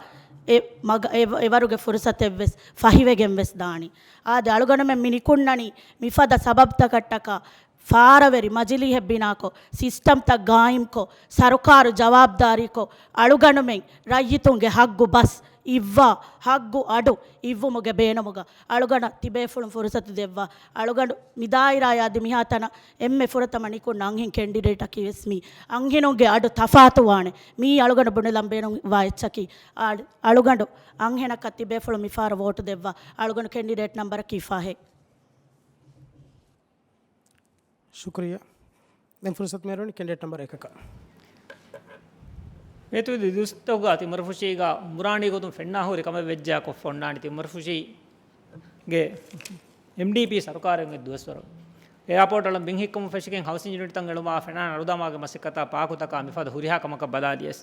އެ މަގ-، އެ، އެވަރުގެ ފުރުސަތެއްވެސް ފަހިވެގެން ވެސް ދާނީ. އާދެ، އަޅުގަނޑުމެން މި ނިކުންނަނީ މިފަދަ ސަބަބުތަކަށްޓަކާ، ފާރަވެރި މަޖިލީހެއް ބިނާކޮށް، ސިސްޓަމްތައް ގާއިމްކޮށް، ސަރުކާރު ޖަވާބުދާރީކޮށް، އަޅުގަނޑުމެން ރައްޔިތުންގެ ހައްގު ބަސް އިއްވާ، ހައްގު އަޑު އިއްވުމުގެ ބޭނުމުގަ އަޅުގަނޑަށް ތިބޭފުޅުން ފުރުސަތު ދެއްވާ. އަޅުގަނޑު މި ދާއިރާއާ އަދި މިހާތަނަށް އެންމެ ފުރަތަމަ ނިކުންނަ އަންހެން ކެންޑިޑޭޓަކީ ވެސް މީ. އަންހެނުންގެ އަޑު ތަފާތުވާނެ. މީ އަޅުގަނޑު ބުނެލަން ބޭނުންވާ އެއްޗަކީ. އަ-، އަޅުގަނޑު އަންހެނަކަށް ތިބޭފުޅުން މިފަހަރަށް ވޯޓު ދެއްވާ. އަޅުގަނޑު ކެންޑިޑޭޓް ނަމްބަރަކީ ފަހެއް. ޝުކުރިއްޔާ. ދެން ފުރުސަތު މިހާރު ކެނޑިޑޭޓް ނަމްބަރު އެކަކަށް. މިއަދު ދުވަސްތަކުގަ ތިމަރަފުށީގަ އުމްރާނީ ގޮތުން ފެންނާ ހުރި ކަމެއް ވެއްޖެ ކޮށްފަ އޮންނާނީ ތިމަރަފުށީގެ އެމްޑީޕީ ސަރުކާރެއް އޮތް ދުވަސްވަރު. އެއާޕޯޓް އަޅަން ބިން ހިއްކުމަށް ފެށިގެން ހައުސިން ޔުނިޓްތައް އެޅުމާ ފެނާން އަޅުދާމާގެ މަސައްކަތާ ޕާކުތަކާ މިފަދަ ހުރިހާ ކަމަކަށް ބަލާލިޔަސް.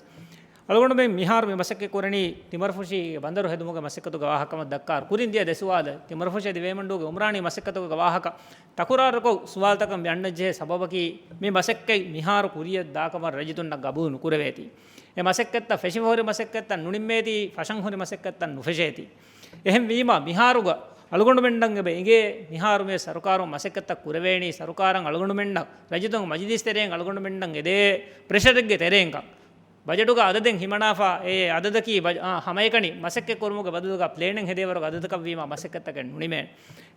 އަޅުގަނޑުމެން މިހާރު މި މަސައްކަތް ކުރަނީ ތިމަރަފުށީގެ ބަނދަރު ހެދުމުގެ މަސައްކަތުގެ ވާހަކަ ކަމަށް ދައްކާ. ކުރިން ދިޔަ ދެ ސުވާލަށް ތިމަރަފުށި އަދި ވޭމަންޑޫގެ އުމްރާނީ މަސައްކަތުގެ ވާހަކަ ތަކުރާރުކޮށް ސުވާލުތަކަށް މި އަންނަންޖެހޭ ސަބަބަކީ، މި މަސައްކަތް މިހާރު ކުރިއަށް ދާކަމަށް ރައްޔިތުންނަށް ގަބޫލު ނުކުރެވޭތީ. އެ މަސައްކަތްތައް ފެށިފަ ހުރި މަސައްކަތްތައް ނުނިންމޭތީ، ފަށަން ހުރި މަސައްކަތްތައް ނުފެށޭތީ. އެހެންވީމާ، މިހާރުގަ އަޅުގަނޑުމެންނަށް އެބަ އެނގޭ، މިހާރު މި ސަރުކާރުން މަސައްކަތްތައް ކުރެވޭނީ، ސަރުކާރަށް އަޅުގަނޑުމެންނަށް ރައްޔިތުން މަޖިލީސް ތެރެއިން އަޅުގަނޑުމެންނަށް އެދޭ ޕްރެޝަރެއްގެ ތެރެއިންކަން. ބަޖެޓުގަ އަދަދެއް ހިމަނާފަ، އެ އަދަދަކީ ބަ-، އާ، ހަމައެކަނި މަސައްކަތް ކުރުމުގެ ބަދަލުގަ ޕްލޭނެއް ހެދޭވަރުގެ އަދަދަކަށް ވީމާ މަސައްކަތްތަކެއް ނުނިމޭނެ.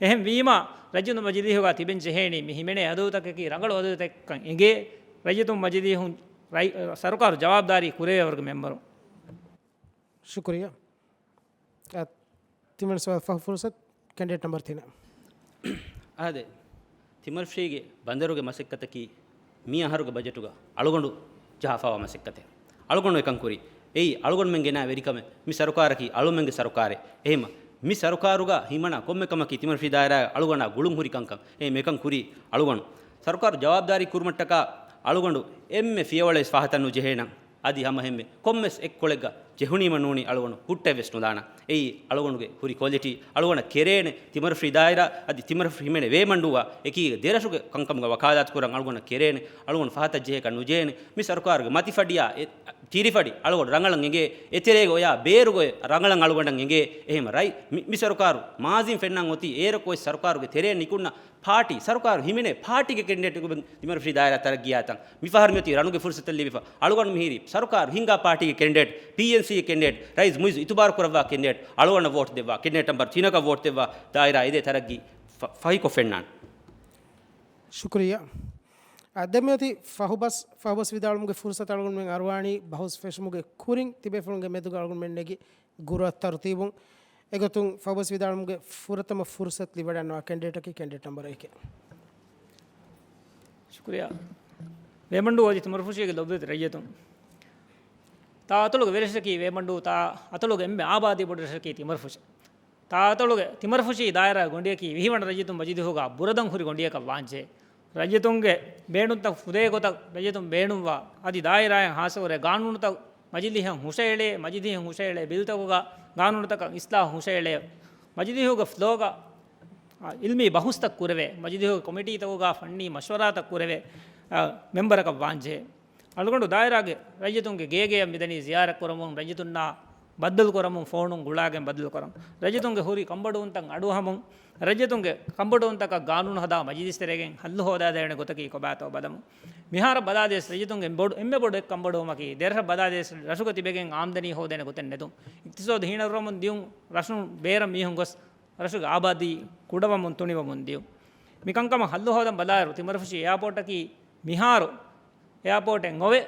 އެހެން ވީމާ، ރައްޔިތުން މަޖިލީހުގަ ތިބެން ޖެހޭނީ މި ހިމެނޭ އަދަދުތަކަކީ ރަނގަޅު އަދަދުތަކެއްކަން އެނގޭ، ރައްޔިތުން މަޖިލީހުން ރައި-، ސަރުކާރު ޖަވާބުދާރީ ކުރެވޭވަރުގެ މެމްބަރުން. ޝުކުރިއްޔާ. އަ، ތިމަން ސުވާލު ފަހު ފުރުސަތު ކެންޑިޑޭޓް ނަމްބަރު ތިނަށް. އާދެ، ތިމަރަފުށީގެ ބަނދަރުގެ މަސައްކަތަކީ މި އަހަރުގެ ބަޖެޓުގަ އަޅުގަނޑު ޖަހާފަވާ މަސައްކަތެއް. އަޅުގަނޑު އެކަން ކުރީ. އެއީ އަޅުގަނޑުމެން ގެނައި ވެރިކަމެއް. މި ސަރުކާރަކީ އަޅުމެންގެ ސަރުކާރެއް. އެހެންމަ މި ސަރުކާރުގަ ހިމަނާ ކޮންމެ ކަމަކީ ތިމަރަފި ދާއިރާ އަޅުގަނޑާ ގުޅުން ހުރި ކަންކަން. އެހެން އެކަން ކުރީ އަޅުގަނޑު. ސަރުކާރު ޖަވާބުދާރީ ކުރުމަށްޓަކާ އަޅުގަނޑު އެންމެ ފިޔަވަޅެއް ފަހަތަށް ނުޖެހޭނަން. އަދި ހަމަހެންމެ ކޮންމެސް އެއްކޮޅެއްގަ ޖެހުނީމަ ނޫނީ އަޅުގަނޑު ހުއްޓައެއްވެސް ނުލާނަން. އެއީ އަޅުގަނޑުގެ ހުރި ކޮލިޓީ. އަޅުގަނޑަށް ކެރޭނެ ތިމަރަފި ދާއިރާ އަދި ތިމަރަފި ހިމެނޭ ވޭމަންޑޫއާ އެކީގަ ދެރަށުގެ ކަންކަމުގަ ވަކާލާތު ކުރަން އަޅުގަނޑަށް ކެރޭނެ. އަޅުގަނޑު ފަހަތަށް ޖެހޭކަށް ނުޖެހޭނެ. މި ސަރުކާރުގެ މަތިފަޑިއާ އެ، ތިރިފަޑި އަޅުގަނޑު ރަނގަޅަށް އެނގޭ. އެތެރޭގަ އޮޔާ ބޭރުގަ ރަނގަޅަށް އަޅުގަނޑަށް އެނގޭ. އެހެން ރައި-، މި، މި ސަރުކާރު މާޒީން ފެންނަން އޮތީ އޭރަކު އޮތް ސަރުކާރުގެ ތެރޭން ނިކުންނަ ޕާޓީ، ސަރުކާރު ހިމެނޭ ޕާޓީގެ ކެންޑިޑޭޓް ތިމަރަފި ދާއިރާ ތަރައްގީއާތަން. މިފަހަރު މިއޮތީ ރަނުގެ ފުރުސަތެއް ލިބިފަ. އަޅުގަނޑު މިހިރީ ސަރުކާރު ހިންގާ ޕާޓީގެ ކެންޑިޑޭޓް، ޕީއެންސީގެ ކެންޑިޑޭޓް، ރައީސް މުއިއްޒު އިތުބާރު ކުރައްވާ ކެންޑިޑޭޓް އަޅުގަނޑަށް ވޯޓް ދެއްވާ، ކެންޑިޑޭޓް ނަމްބަރު ތިނަކަށް ވޯޓް ދެއްވާ، ދާއިރާ އެދޭ ތަރައްގީ ފަ-، ފަހިކޮށް ފެންނާނެ. ޝުކުރިއްޔާ. އާ، ދެން މިއޮތީ ފަހުބަސް، ފަހުބަސް ވިދާޅުވުމުގެ ފުރުސަތު އަޅުގަނޑުމެން އަރުވާނީ ބަހުސް ފެށުމުގެ ކުރިން ތިބޭފުޅުންގެ މެދުގަ އަޅުގަނޑުމެން ނެގި ގުރުއަށް ތަރުތީބުން. އެގޮތުން ފަހުބަސް ވިދާޅުވުމުގެ ފުރަތަމަ ފުރުސަތު ލިބިވަޑައިގަންނަވާ ކެންޑިޑޭޓަކީ ކެންޑިޑޭޓް ނަމްބަރު އެކެއް. ޝުކުރިއްޔާ. ވޭމަންޑޫ އަދި ތިމަރަފުށީގެ ލޮބުވެތި ރައްޔިތުން. ތާ އަތޮޅުގެ ވެރިރަށަކީ ވޭމަންޑޫ، ތާ އަތޮޅުގެ އެންމެ އާބާދީ ބޮޑު ރަށަކީ ތިމަރަފުށި. ތާ އަތޮޅުގެ ތިމަރަފުށީ ދާއިރާ ގޮނޑިއަކީ ވިހިވަނަ ރައްޔިތުން މަޖިލީހުގަ ބުރަދަން ހުރި ގޮނޑިއަކަށް ވާންޖެހޭ. ރައްޔިތުންގެ ބޭނުންތައް ފުދޭ ގޮތަށް ރައްޔިތުން ބޭނުންވާ، އަދި ދާއިރާއިން ހާއްސަކުރެ ގާނޫނުތައް މަޖިލީހަށް ހުށައެޅޭ، މަޖިލީހަށް ހުށައެޅޭ ބިލްތަކުގަ ގާނޫނުތަކަށް އިސްލާހު ހުށައެޅޭ، މަޖިލީހުގެ ފްލޯގަ، އާ، އިލްމީ ބަހުސްތައް ކުރެވޭ، މަޖިލީހުގެ ކޮމިޓީތަކުގަ ފަންނީ މަޝްވަރާތައް ކުރެވޭ، އާ، މެމްބަރަކަށް ވާންޖެހޭ. އަޅުގަނޑު ދާއިރާގެ ރައްޔިތުންގެ ގޭގެޔަށް މިދަނީ ޒިޔާރަތް ކުރަމުން، ރައްޔިތުންނާ ބައްދަލު ކުރަމުން، ފޯނުން ގުޅާގެން ބައްދަލު ކުރަމުން، ރައްޔިތުންގެ ހުރި ކަންބޮޑުވުންތައް އަޑުއަހަމުން، ރައްޔިތުންގެ ކަންބޮޑުވުންތަކަށް ގާނޫނު ހަދާ މަޖިލިސް ތެރޭގެން ހައްލު ހޯދާދޭނެ ގޮތަކީ ކޮބާތޯ ބަލަމުން. މިހާރަށް ބަލާލިޔަސް ރައްޔިތުންގެ ބޮޑު، އެންމެ ބޮޑު އެއް ކަންބޮޑުވުމަކީ، ދެރަށަށް ބަލާލިޔަސް ރަށުގަ ތިބެގެން އާމްދަނީ ހޯދޭނެ ގޮތެއް ނެތުން. އިޤްތިޞާދު ހީނަރުވަމުން ދިޔުން، ރަށުން ބޭރަށް މީހުން ގޮސް، ރަށުގެ އާބާދީ ކުޑަވަމުން ތުނިވަމުން ދިޔުން. މިކަންކަމަށް ހައްލު ހޯދަން ބަލާއިރު، ތިމަރަފުށި އެއާޕޯޓަކީ މިހާރު އެއާޕޯޓެއް ނޯވެ،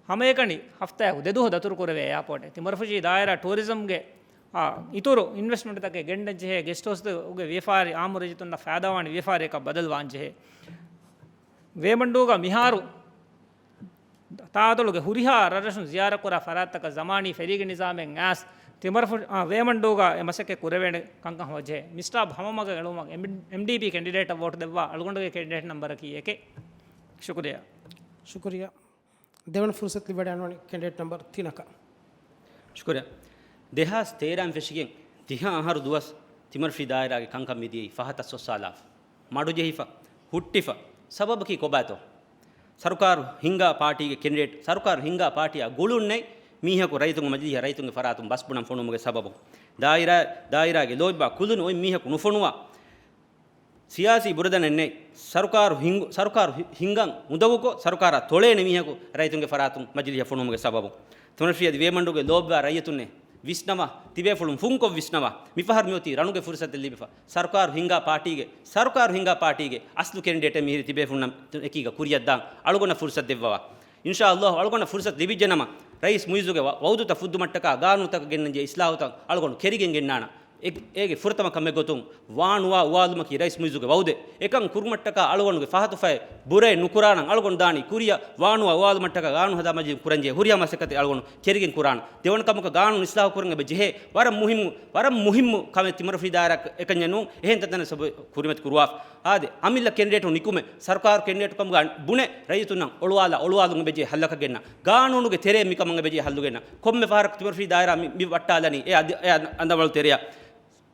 ހަމައެކަނި ހަފްތާއަކު ދެދުވަހު ދަތުރު ކުރެވޭ އެއާޕޯޓެއް. ތިމަރަފުށި ދާއިރާ ޓޫރިޒަމްގެ އާ، އިތުރު އިންވެސްޓްމަންޓްތަކެއް ގެންނަން ޖެހޭ، ގެސްޓް ހައުސްގެ ވިޔަފާރި އާއްމު ރައްޔިތުންނަށް ފައިދާވާނެ ވިޔަފާރިއަކަށް ބަދަލުވާން ޖެހޭ. ވޭމަންޑޫގަ މިހާރު ތާއަތޮޅުގެ ހުރިހާ ރަށްރަށުން ޒިޔާރަތްކުރާ ފަރާތްތަކަށް ޒަމާނީ ފެރީގެ ނިޒާމެއް އައިސް، ތިމަރަފުށި، އާ، ވޭމަންޑޫގަ އެ މަސައްކަތް ކުރެވޭނެ ކަންކަން ހޯއްޖެ. މިސްޓާބް ހަމަ މަގަށް އެޅުމަށް އެމްޑީޕީ ކެންޑިޑޭޓަށް ވޯޓް ދެއްވާ އަޅުގަނޑުގެ ކެންޑިޑޭޓް ނަންބަރަކީ އެކެއް. ޝުކުރިއްޔާ. ޝުކުރިއްޔާ. ދެވަނަ ފުރުސަތު ލިބިވަޑައިގަންނަވަނީ ކެންޑިޑޭޓް ނަންބަރު ތިނަކަށް. ޝުކުރިއްޔާ. ދެހާސް ތޭރައިން ފެށިގެން ތިހާ އަހަރު ދުވަސް ތިމަރަފުށި ދާއިރާގެ ކަންކަން މިދިޔައީ ފަހަތަށް ސޮއްސާލާފަ. މަޑުޖެހިފަ، ހުއްޓިފަ. ސަބަބަކީ ކޮބާތޯ؟ ސަރުކާރު ހިންގާ ޕާޓީގެ ކެންޑިޑޭޓް، ސަރުކާރު ހިންގާ ޕާޓީއާ ގުޅުން ނެތް މީހަކު ރައްޔިތުންގެ މަޖިލީހަށް ރައްޔިތުންގެ ފަރާތުން ބަސް ބުނަން ފޮނުވުމުގެ ސަބަބުން. ދާއިރާ، ދާއިރާގެ ލޯބިވާ ކުލުން އޮތް މީހަކު ނުފޮނުވާ، ސިޔާސީ ބުރަދަނެއް ނެތް. ސަރުކާރު ހިންގު-، ސަރުކާރު ހި-، ހިންގަން އުނދަގޫކޮށް، ސަރުކާރާ ތޮޅޭނެ މީހަކު ރައްޔިތުންގެ ފަރާތުން މަޖިލީހަށް ފޮނުވުމުގެ ސަބަބުން. ތިމަރަފުށި އަދި ވޭމަންޑޫގެ ލޯބިވާ ރައްޔިތުންނޭ، ވިސްނަވާ، ތިބޭފުޅުން ފުންކޮށް ވިސްނަވާ، މިފަހަރު މިއޮތީ ރަނުގެ ފުރުސަތެއް ލިބިފަ. ސަރުކާރު ހިންގާ ޕާޓީގެ، ސަރުކާރު ހިންގާ ޕާޓީގެ އަސްލު ކެންޑިޑޭޓެއް މިހިރީ ތިބޭފުޅުންނަށް އެކީގަ ކުރިއަށްދާން އަޅުގަނޑަށް ފުރުސަތު ދެއްވަވާ. އިންޝާﷲ އަޅުގަނޑަށް ފުރުސަތު ލިބިއްޖެނަމަ، ރައީސް މުއިއްޒުގެ ވަ-، ވައުދުތައް ފުއްދުމަށްޓަކާ ގާނޫނުތަކަށް ގެންނަންޖެހޭ އިސްލާހުތައް އަޅުގަނޑު ކެރިގެން ގެންނާނަން. އެ-، އޭގެ ފުރަތަމަ ކަމެއް ގޮތުން ވާނުވާ އުވާލުމަކީ ރައީސް މުއިއްޒުގެ ވައުދެއް. އެކަން ކުރުމަށްޓަކާ އަޅުގަނޑުގެ ފަހަތު ފަހެއް ބުރައެއް ނުކުރާނަން. އަޅުގަނޑު ދާނީ ކުރިއަށް ވާނުވާ އުވާލުމަށްޓަކާ ގާނޫނު ހަދާ މަޖިލިސް ކުރަންޖެހޭ ހުރިހާ މަސައްކަތެއް އަޅުގަނޑު ކެރިގެން ކުރާނަން. ދެވަނަ ކަމަކަށް ގާނޫނު އިސްލާހު ކުރަން އެބަ ޖެހޭ ވަރަށް މުހިއްމު، ވަރަށް މުހިއްމު ކަމެއް ތިމަރަފުށި ދާއިރާއަށް އެކަންޏެއް ނޫން. އެހެން ތަންތަނަށް ސަބަބު ކުރިމަތި ކުރުވާފަ. އާދެ، އަމިއްލަ ކެންޑިޑޭޓު ނިކުމެ ސަރުކާރު ކެންޑިޑޭޓު ކަމުގަ ބުނެ ރައްޔިތުންނަށް އޮޅުވާލާ، އޮޅުވާލުން އެބެޖޭ ހައްލަކަށް ގެންނަ. ގާނޫނުގެ ތެރޭ މިކަމަށް އެބެޖޭ ހައްލު ގެންނަ. ކޮންމެ ފަހަރަކު ތިމަރަފުށި ދާއިރާ މި، މި ވައްޓާލަނީ އެ އަދި، އެ އަނދަވަޅު ތެރެއަށް.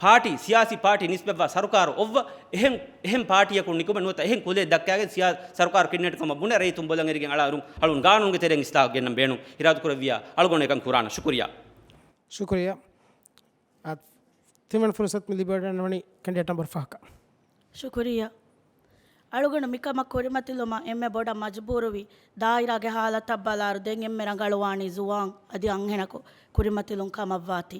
ޕާޓީ، ސިޔާސީ ޕާޓީ ނިސްބަތްވާ ސަރުކާރު އޮއްވަ، އެހެން، އެހެން ޕާޓީއަކުން ނިކުމެ ނުވަތަ އެހެން ކުލައެއް ދައްކާގެން ސިޔާ-، ސަރުކާރު ކެންޑިޑޭޓް ކަމަށް ބުނެ ރައްޔިތުން ބޮލަށް އެރިގެން އަޅާއިރު އަޅުން ގާނޫނުގެ ތެރެއިން އިސްލާހު ގެންނަން ބޭނުން. އިރާދަކުރެއްވިޔާ އަޅުގަނޑު އެކަން ކުރާނަން. ޝުކުރިއްޔާ. ޝުކުރިއްޔާ. އާ، ތިންވަނަ ފުރުސަތު މި ލިބިވަޑައިގަންނަވަނީ ކެންޑިޑޭޓް ނަންބަރު ފަހަކަށް. ޝުކުރިއްޔާ. އަޅުގަނޑު މިކަމަށް ކުރިމަތިލުމަށް އެންމެ ބޮޑަށް މަޖުބޫރުވި ދާއިރާގެ ހާލަތަށް ބަލާއިރު ދެން އެންމެ ރަނގަޅުވާނީ ޒުވާން އަދި އަންހެނަކު ކުރިމަތިލުން ކަމަށްވާތީ.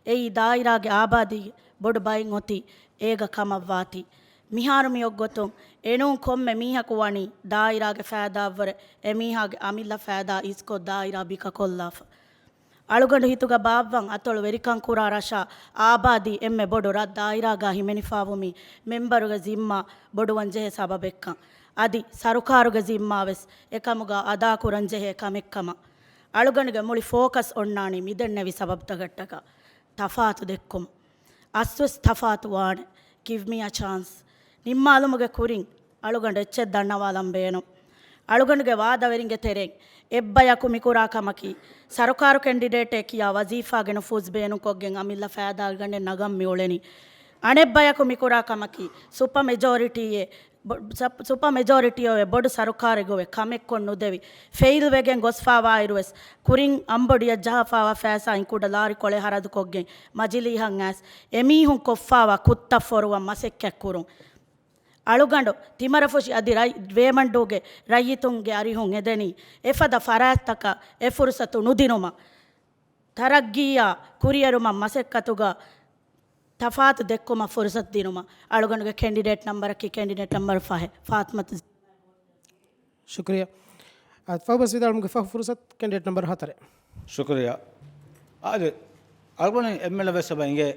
އެއީ ދާއިރާގެ އާބާދީ ބޮޑު ބައެއް އޮތީ އޭގަ ކަމަށްވާތީ. މިހާރު މިއޮއްގޮތުން އެނޫން ކޮންމެ މީހަކު ވަނީ ދާއިރާގެ ފައިދާއަށްވުރެ އެމީހާގެ އަމިއްލަ ފައިދާ އިސްކޮށް ދާއިރާ ބިކަކޮށްލާފަ. އަޅުގަނޑު ހިތުގަ ބާއްވަން އަތޮޅު ވެރިކަން ކުރާ ރަށާ އާބާދީ އެންމެ ބޮޑު ރަށް ދާއިރާގަ ހިމެނިފާވުމީ މެމްބަރުގެ ޒިންމާ ބޮޑުވަން ޖެހޭ ސަބަބެއްކަން. އަދި ސަރުކާރުގެ ޒިންމާވެސް އެކަމުގަ އަދާކުރަން ޖެހޭ ކަމެއްކަމަށް. އަޅުގަނޑުގެ މުޅި ފޯކަސް އޮންނާނީ މިދެންނެވި ސަބަބުތަކަށްޓަކާ ތަފާތު ދެއްކުމަށް. އަސްވެސް ތަފާތު ވާނެ. Give me a chance. ނިންމާލުމުގެ ކުރިން އަޅުގަނޑު އެއްޗެއް ދަންނަވާލަން ބޭނުން. އަޅުގަނޑުގެ ވާދަވެރިންގެ ތެރެއިން އެއްބަޔަކު މިކުރާ ކަމަކީ، ސަރުކާރު ކެންޑިޑޭޓެއް ކިޔާ ވަޒީފާގެ ނުފޫޒް ބޭނުންކޮށްގެން އަމިއްލަ ފައިދާ ގަނޑެއް ނަގަން މިއުޅެނީ. އަނެއްބަޔަކު މިކުރާ ކަމަކީ، ސުޕަ މެޖޯރިޓީއެއް، ބޮ-، ސަ-، ސުޕަ މެޖޯރިޓީއެއް ބޮޑު ސަރުކާރެއްގެ ކަމެއްކޮށް ނުދެވި، ފެއިލްވެގެން ގޮސްފާވާއިރުވެސް، ކުރިން އަނބޮޑިއަށް ޖަހާފާވާ ފައިސާއިން ކުޑަ ލާރި ކޮޅެއް ހަރަދުކޮށްގެން މަޖިލީހަށް އައިސް، އެމީހުން ކޮށްފާވާ ކުށްތައް ފޮރުވަން މަސައްކަތްކުރުން. އަޅުގަނޑު ތިމަރަފުށި އަދި ރައި-، ވޭމަންޑޫގެ ރައްޔިތުންގެ އަރިހުން އެދެނީ، އެފަދަ ފަރާތްތަކަށް އެ ފުރުސަތު ނުދިނުމަށް. ތަރައްގީއާ ކުރިއެރުމަށް މަސައްކަތުގަ ތަފާތު ދެއްކުމަށް ފުރުސަތު ދިނުމަށް. އަޅުގަނޑުގެ ކެންޑިޑޭޓް ނަންބަރަކީ ކެންޑިޑޭޓް ނަންބަރު ފަހެއް، ފާތިމަތު. ޝުކުރިއްޔާ. އާ، ފަހުބަސް ވިދާޅުމުގެ ފަހު ފުރުސަތު ކެންޑިޑޭޓް ނަންބަރު ހަތަރެއް. ޝުކުރިއްޔާ. އާދެ، އަޅުގަނޑު އެންމެންނަށް ވެސް އެބަ އިނގޭ،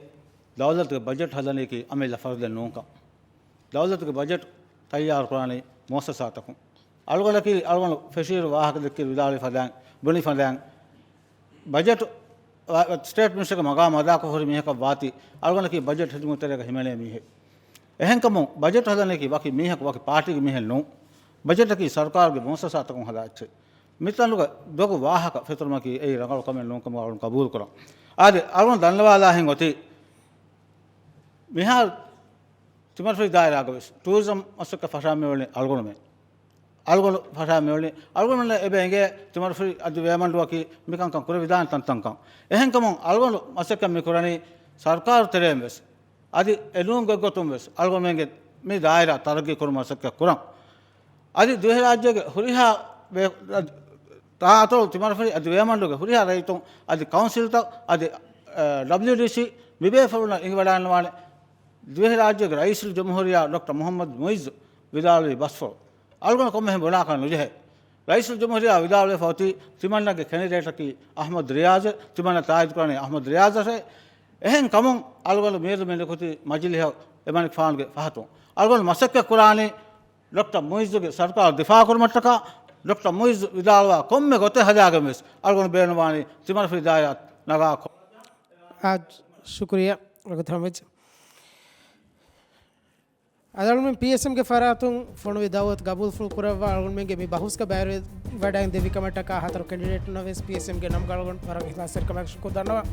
ދައުލަތުގެ ބަޖެޓް ހަދަނީކީ އަމިއްލަ ފަރުދެއް ނޫންކަން. ދައުލަތުގެ ބަޖެޓް ތައްޔާރު ކުރާނީ މުއައްސަސާތަކުން. އަޅުގަނޑަކީ އަޅުގަނޑު ފެށިއިރު ވާހަކަ ދެއްކި ވިދާޅުވި ފަދައިން، ބުނި ފަދައިން، ބަޖެޓު، އަ، ސްޓޭޓް މިނިސްޓަރގެ މަގާމު އަދާކޮށް ހުރި މީހަކަށް ވާތީ، އަޅުގަނޑަކީ ބަޖެޓް ހިދުމަތް ތެރޭގަ ހިމެނޭ މީހެއް. އެހެންކަމުން ބަޖެޓް ހަދަނީކީ ވަކި މީހަކު، ވަކި ޕާޓީގެ މީހެއް ނޫން. ބަޖެޓަކީ ސަރުކާރުގެ މުއައްސަސާތަކުން ހަދާ އެއްޗެއް. މިތަނުގަ ދޮގު ވާހަކަ ފެތުރުމަކީ އެއީ ރަނގަޅު ކަމެއް ނޫންކަމަށް އަޅުން ޤަބޫލުކުރަން. އާދެ، އަޅުން ދަންނަވާލާހެން އޮތީ، މިހާރު ތިމަރަފުށި ދާއިރާގަވެސް ޓޫރިޒަމް މަސައްކަތް ފަށާ މިއުޅެނީ އަޅުގަނޑުމެން. އަޅުގަނޑު ފަށާ މިއުޅެނީ، އަޅުގަނޑުމެންނަށް އެބަ އެނގޭ ތިމަރަފުށި އަދި ވޭމަންޑުއަކީ މިކަންކަން ކުރެވިދާނެ ތަންތަންކަން. އެހެންކަމުން އަޅުގަނޑު މަސައްކަތް މިކުރަނީ ސަރުކާރު ތެރެއިން ވެސް. އަދި އެނޫން ގޮތްގޮތުން ވެސް އަޅުގަނޑުމެންގެ މި ދާއިރާ ތަރައްގީ ކުރުމަށް މަސައްކަތް ކުރަން. އަދި ދިވެހިރާއްޖޭގެ ހުރިހާ ބޭ-، ތާއަތޮޅު ތިމަރަފުށި އަދި ވޭމަންޑުގެ ހުރިހާ ރައްޔިތުން އަދި ކައުންސިލްތައް އަދި، އަ، ޑަބްލިއުޑީސީ މިބޭފުޅުންނަށް އިނގިވަޑައިގަންނަވާނެ. ދިވެހިރާއްޖޭގެ ރައީސުލްޖުމްހޫރިއްޔާ ޑޮކްޓަރ މުޙައްމަދު މުޢިއްޒު ވިދާޅުވި ބަސްފުޅު އަޅުގަނޑު ކޮންމެހެން ބުނާކަށް ނުޖެހޭ. ރައީސުލްޖުމްހޫރިއްޔާ ވިދާޅުވެފަ އޮތީ، ތިމަންނަގެ ކެނޑިޑޭޓަކީ އަޙްމަދު ރިޔާޒެއް، ތިމަންނަ ތާއީދުކުރަނީ އަޙްމަދު ރިޔާޒަށޭ. އެހެން ކަމުން އަޅުގަނޑު މިއަދު މި ނިކުތީ މަޖިލީހަށް އެމަނިކުފާނުގެ ފަހަތުން. އަޅުގަނޑު މަސައްކަތް ކުރާނީ ޑޮކްޓަރ މުއިއްޒުގެ ސަރުކާރު ދިފާއު ކުރުމަށްޓަކާ، ޑޮކްޓަރ މުއިއްޒު ވިދާޅުވާ ކޮންމެ ގޮތެއް ހަދާގެން ވެސް އަޅުގަނޑު ބޭނުންވާނީ ތިމަރުފުށި ދާއިރާ ނަގާ ކޮ- އާ، ޝުކުރިއްޔާ. ވަގުތު ހަމަވެއްޖެ. އަދި އަޅުގަނޑުމެން ޕީއެސްއެމްގެ ފަރާތުން ފޮނުވި ދައުވަތު ގަބޫލުފުޅު ކުރައްވާ އަޅުގަނޑުމެންގެ މި ބަހުސްގަ ބައިވެރިވެވަޑައިގެން ދެއްވި ކަމަށްޓަކާ ހަތަރު ކެންޑިޑޭޓުންނަށް ވެސް ޕީއެސްއެމްގެ ނަމުގަ އަޅުގަނޑު ވަރަށް އިޚްލާޞްތެރިކަމާއެކު ޝުކުރު ދަންނަވަން.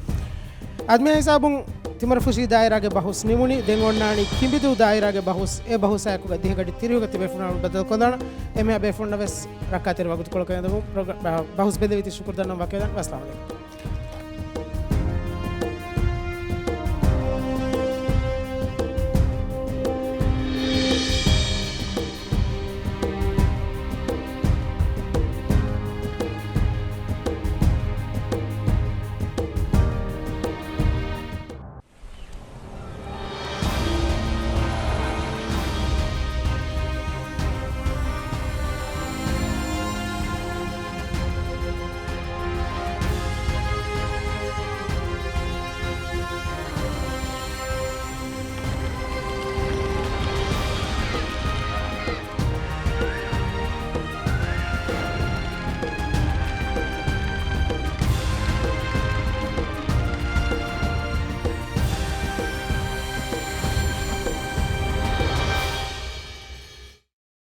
އަދި މި ހިސާބުން ތިމަރުފުށި ދާއިރާގެ ބަހުސް ނިމުނީ. ދެން އޮންނާނީ ކިނބިދޫ ދާއިރާގެ ބަހުސް. އެ ބަހުސާއެކުގަ ދިހަ ގަޑި ތިރީހުގަ ތިބޭފުޅުންނާ ބައްދަލުކޮށްލާނަން. އެންމެހާ ބޭފުޅުންނަށް ވެސް ރައްކާތެރި ވަގުތުކޮޅަކަށް އެދެމުން ޕްރޮގްރ-، ބަ-، ބަހުސް ބެނދެވީތީ ޝުކުރު ދަންނަވަން ވަކިވެލަން. ވައްސަލާމް ޢަލައިކުމް.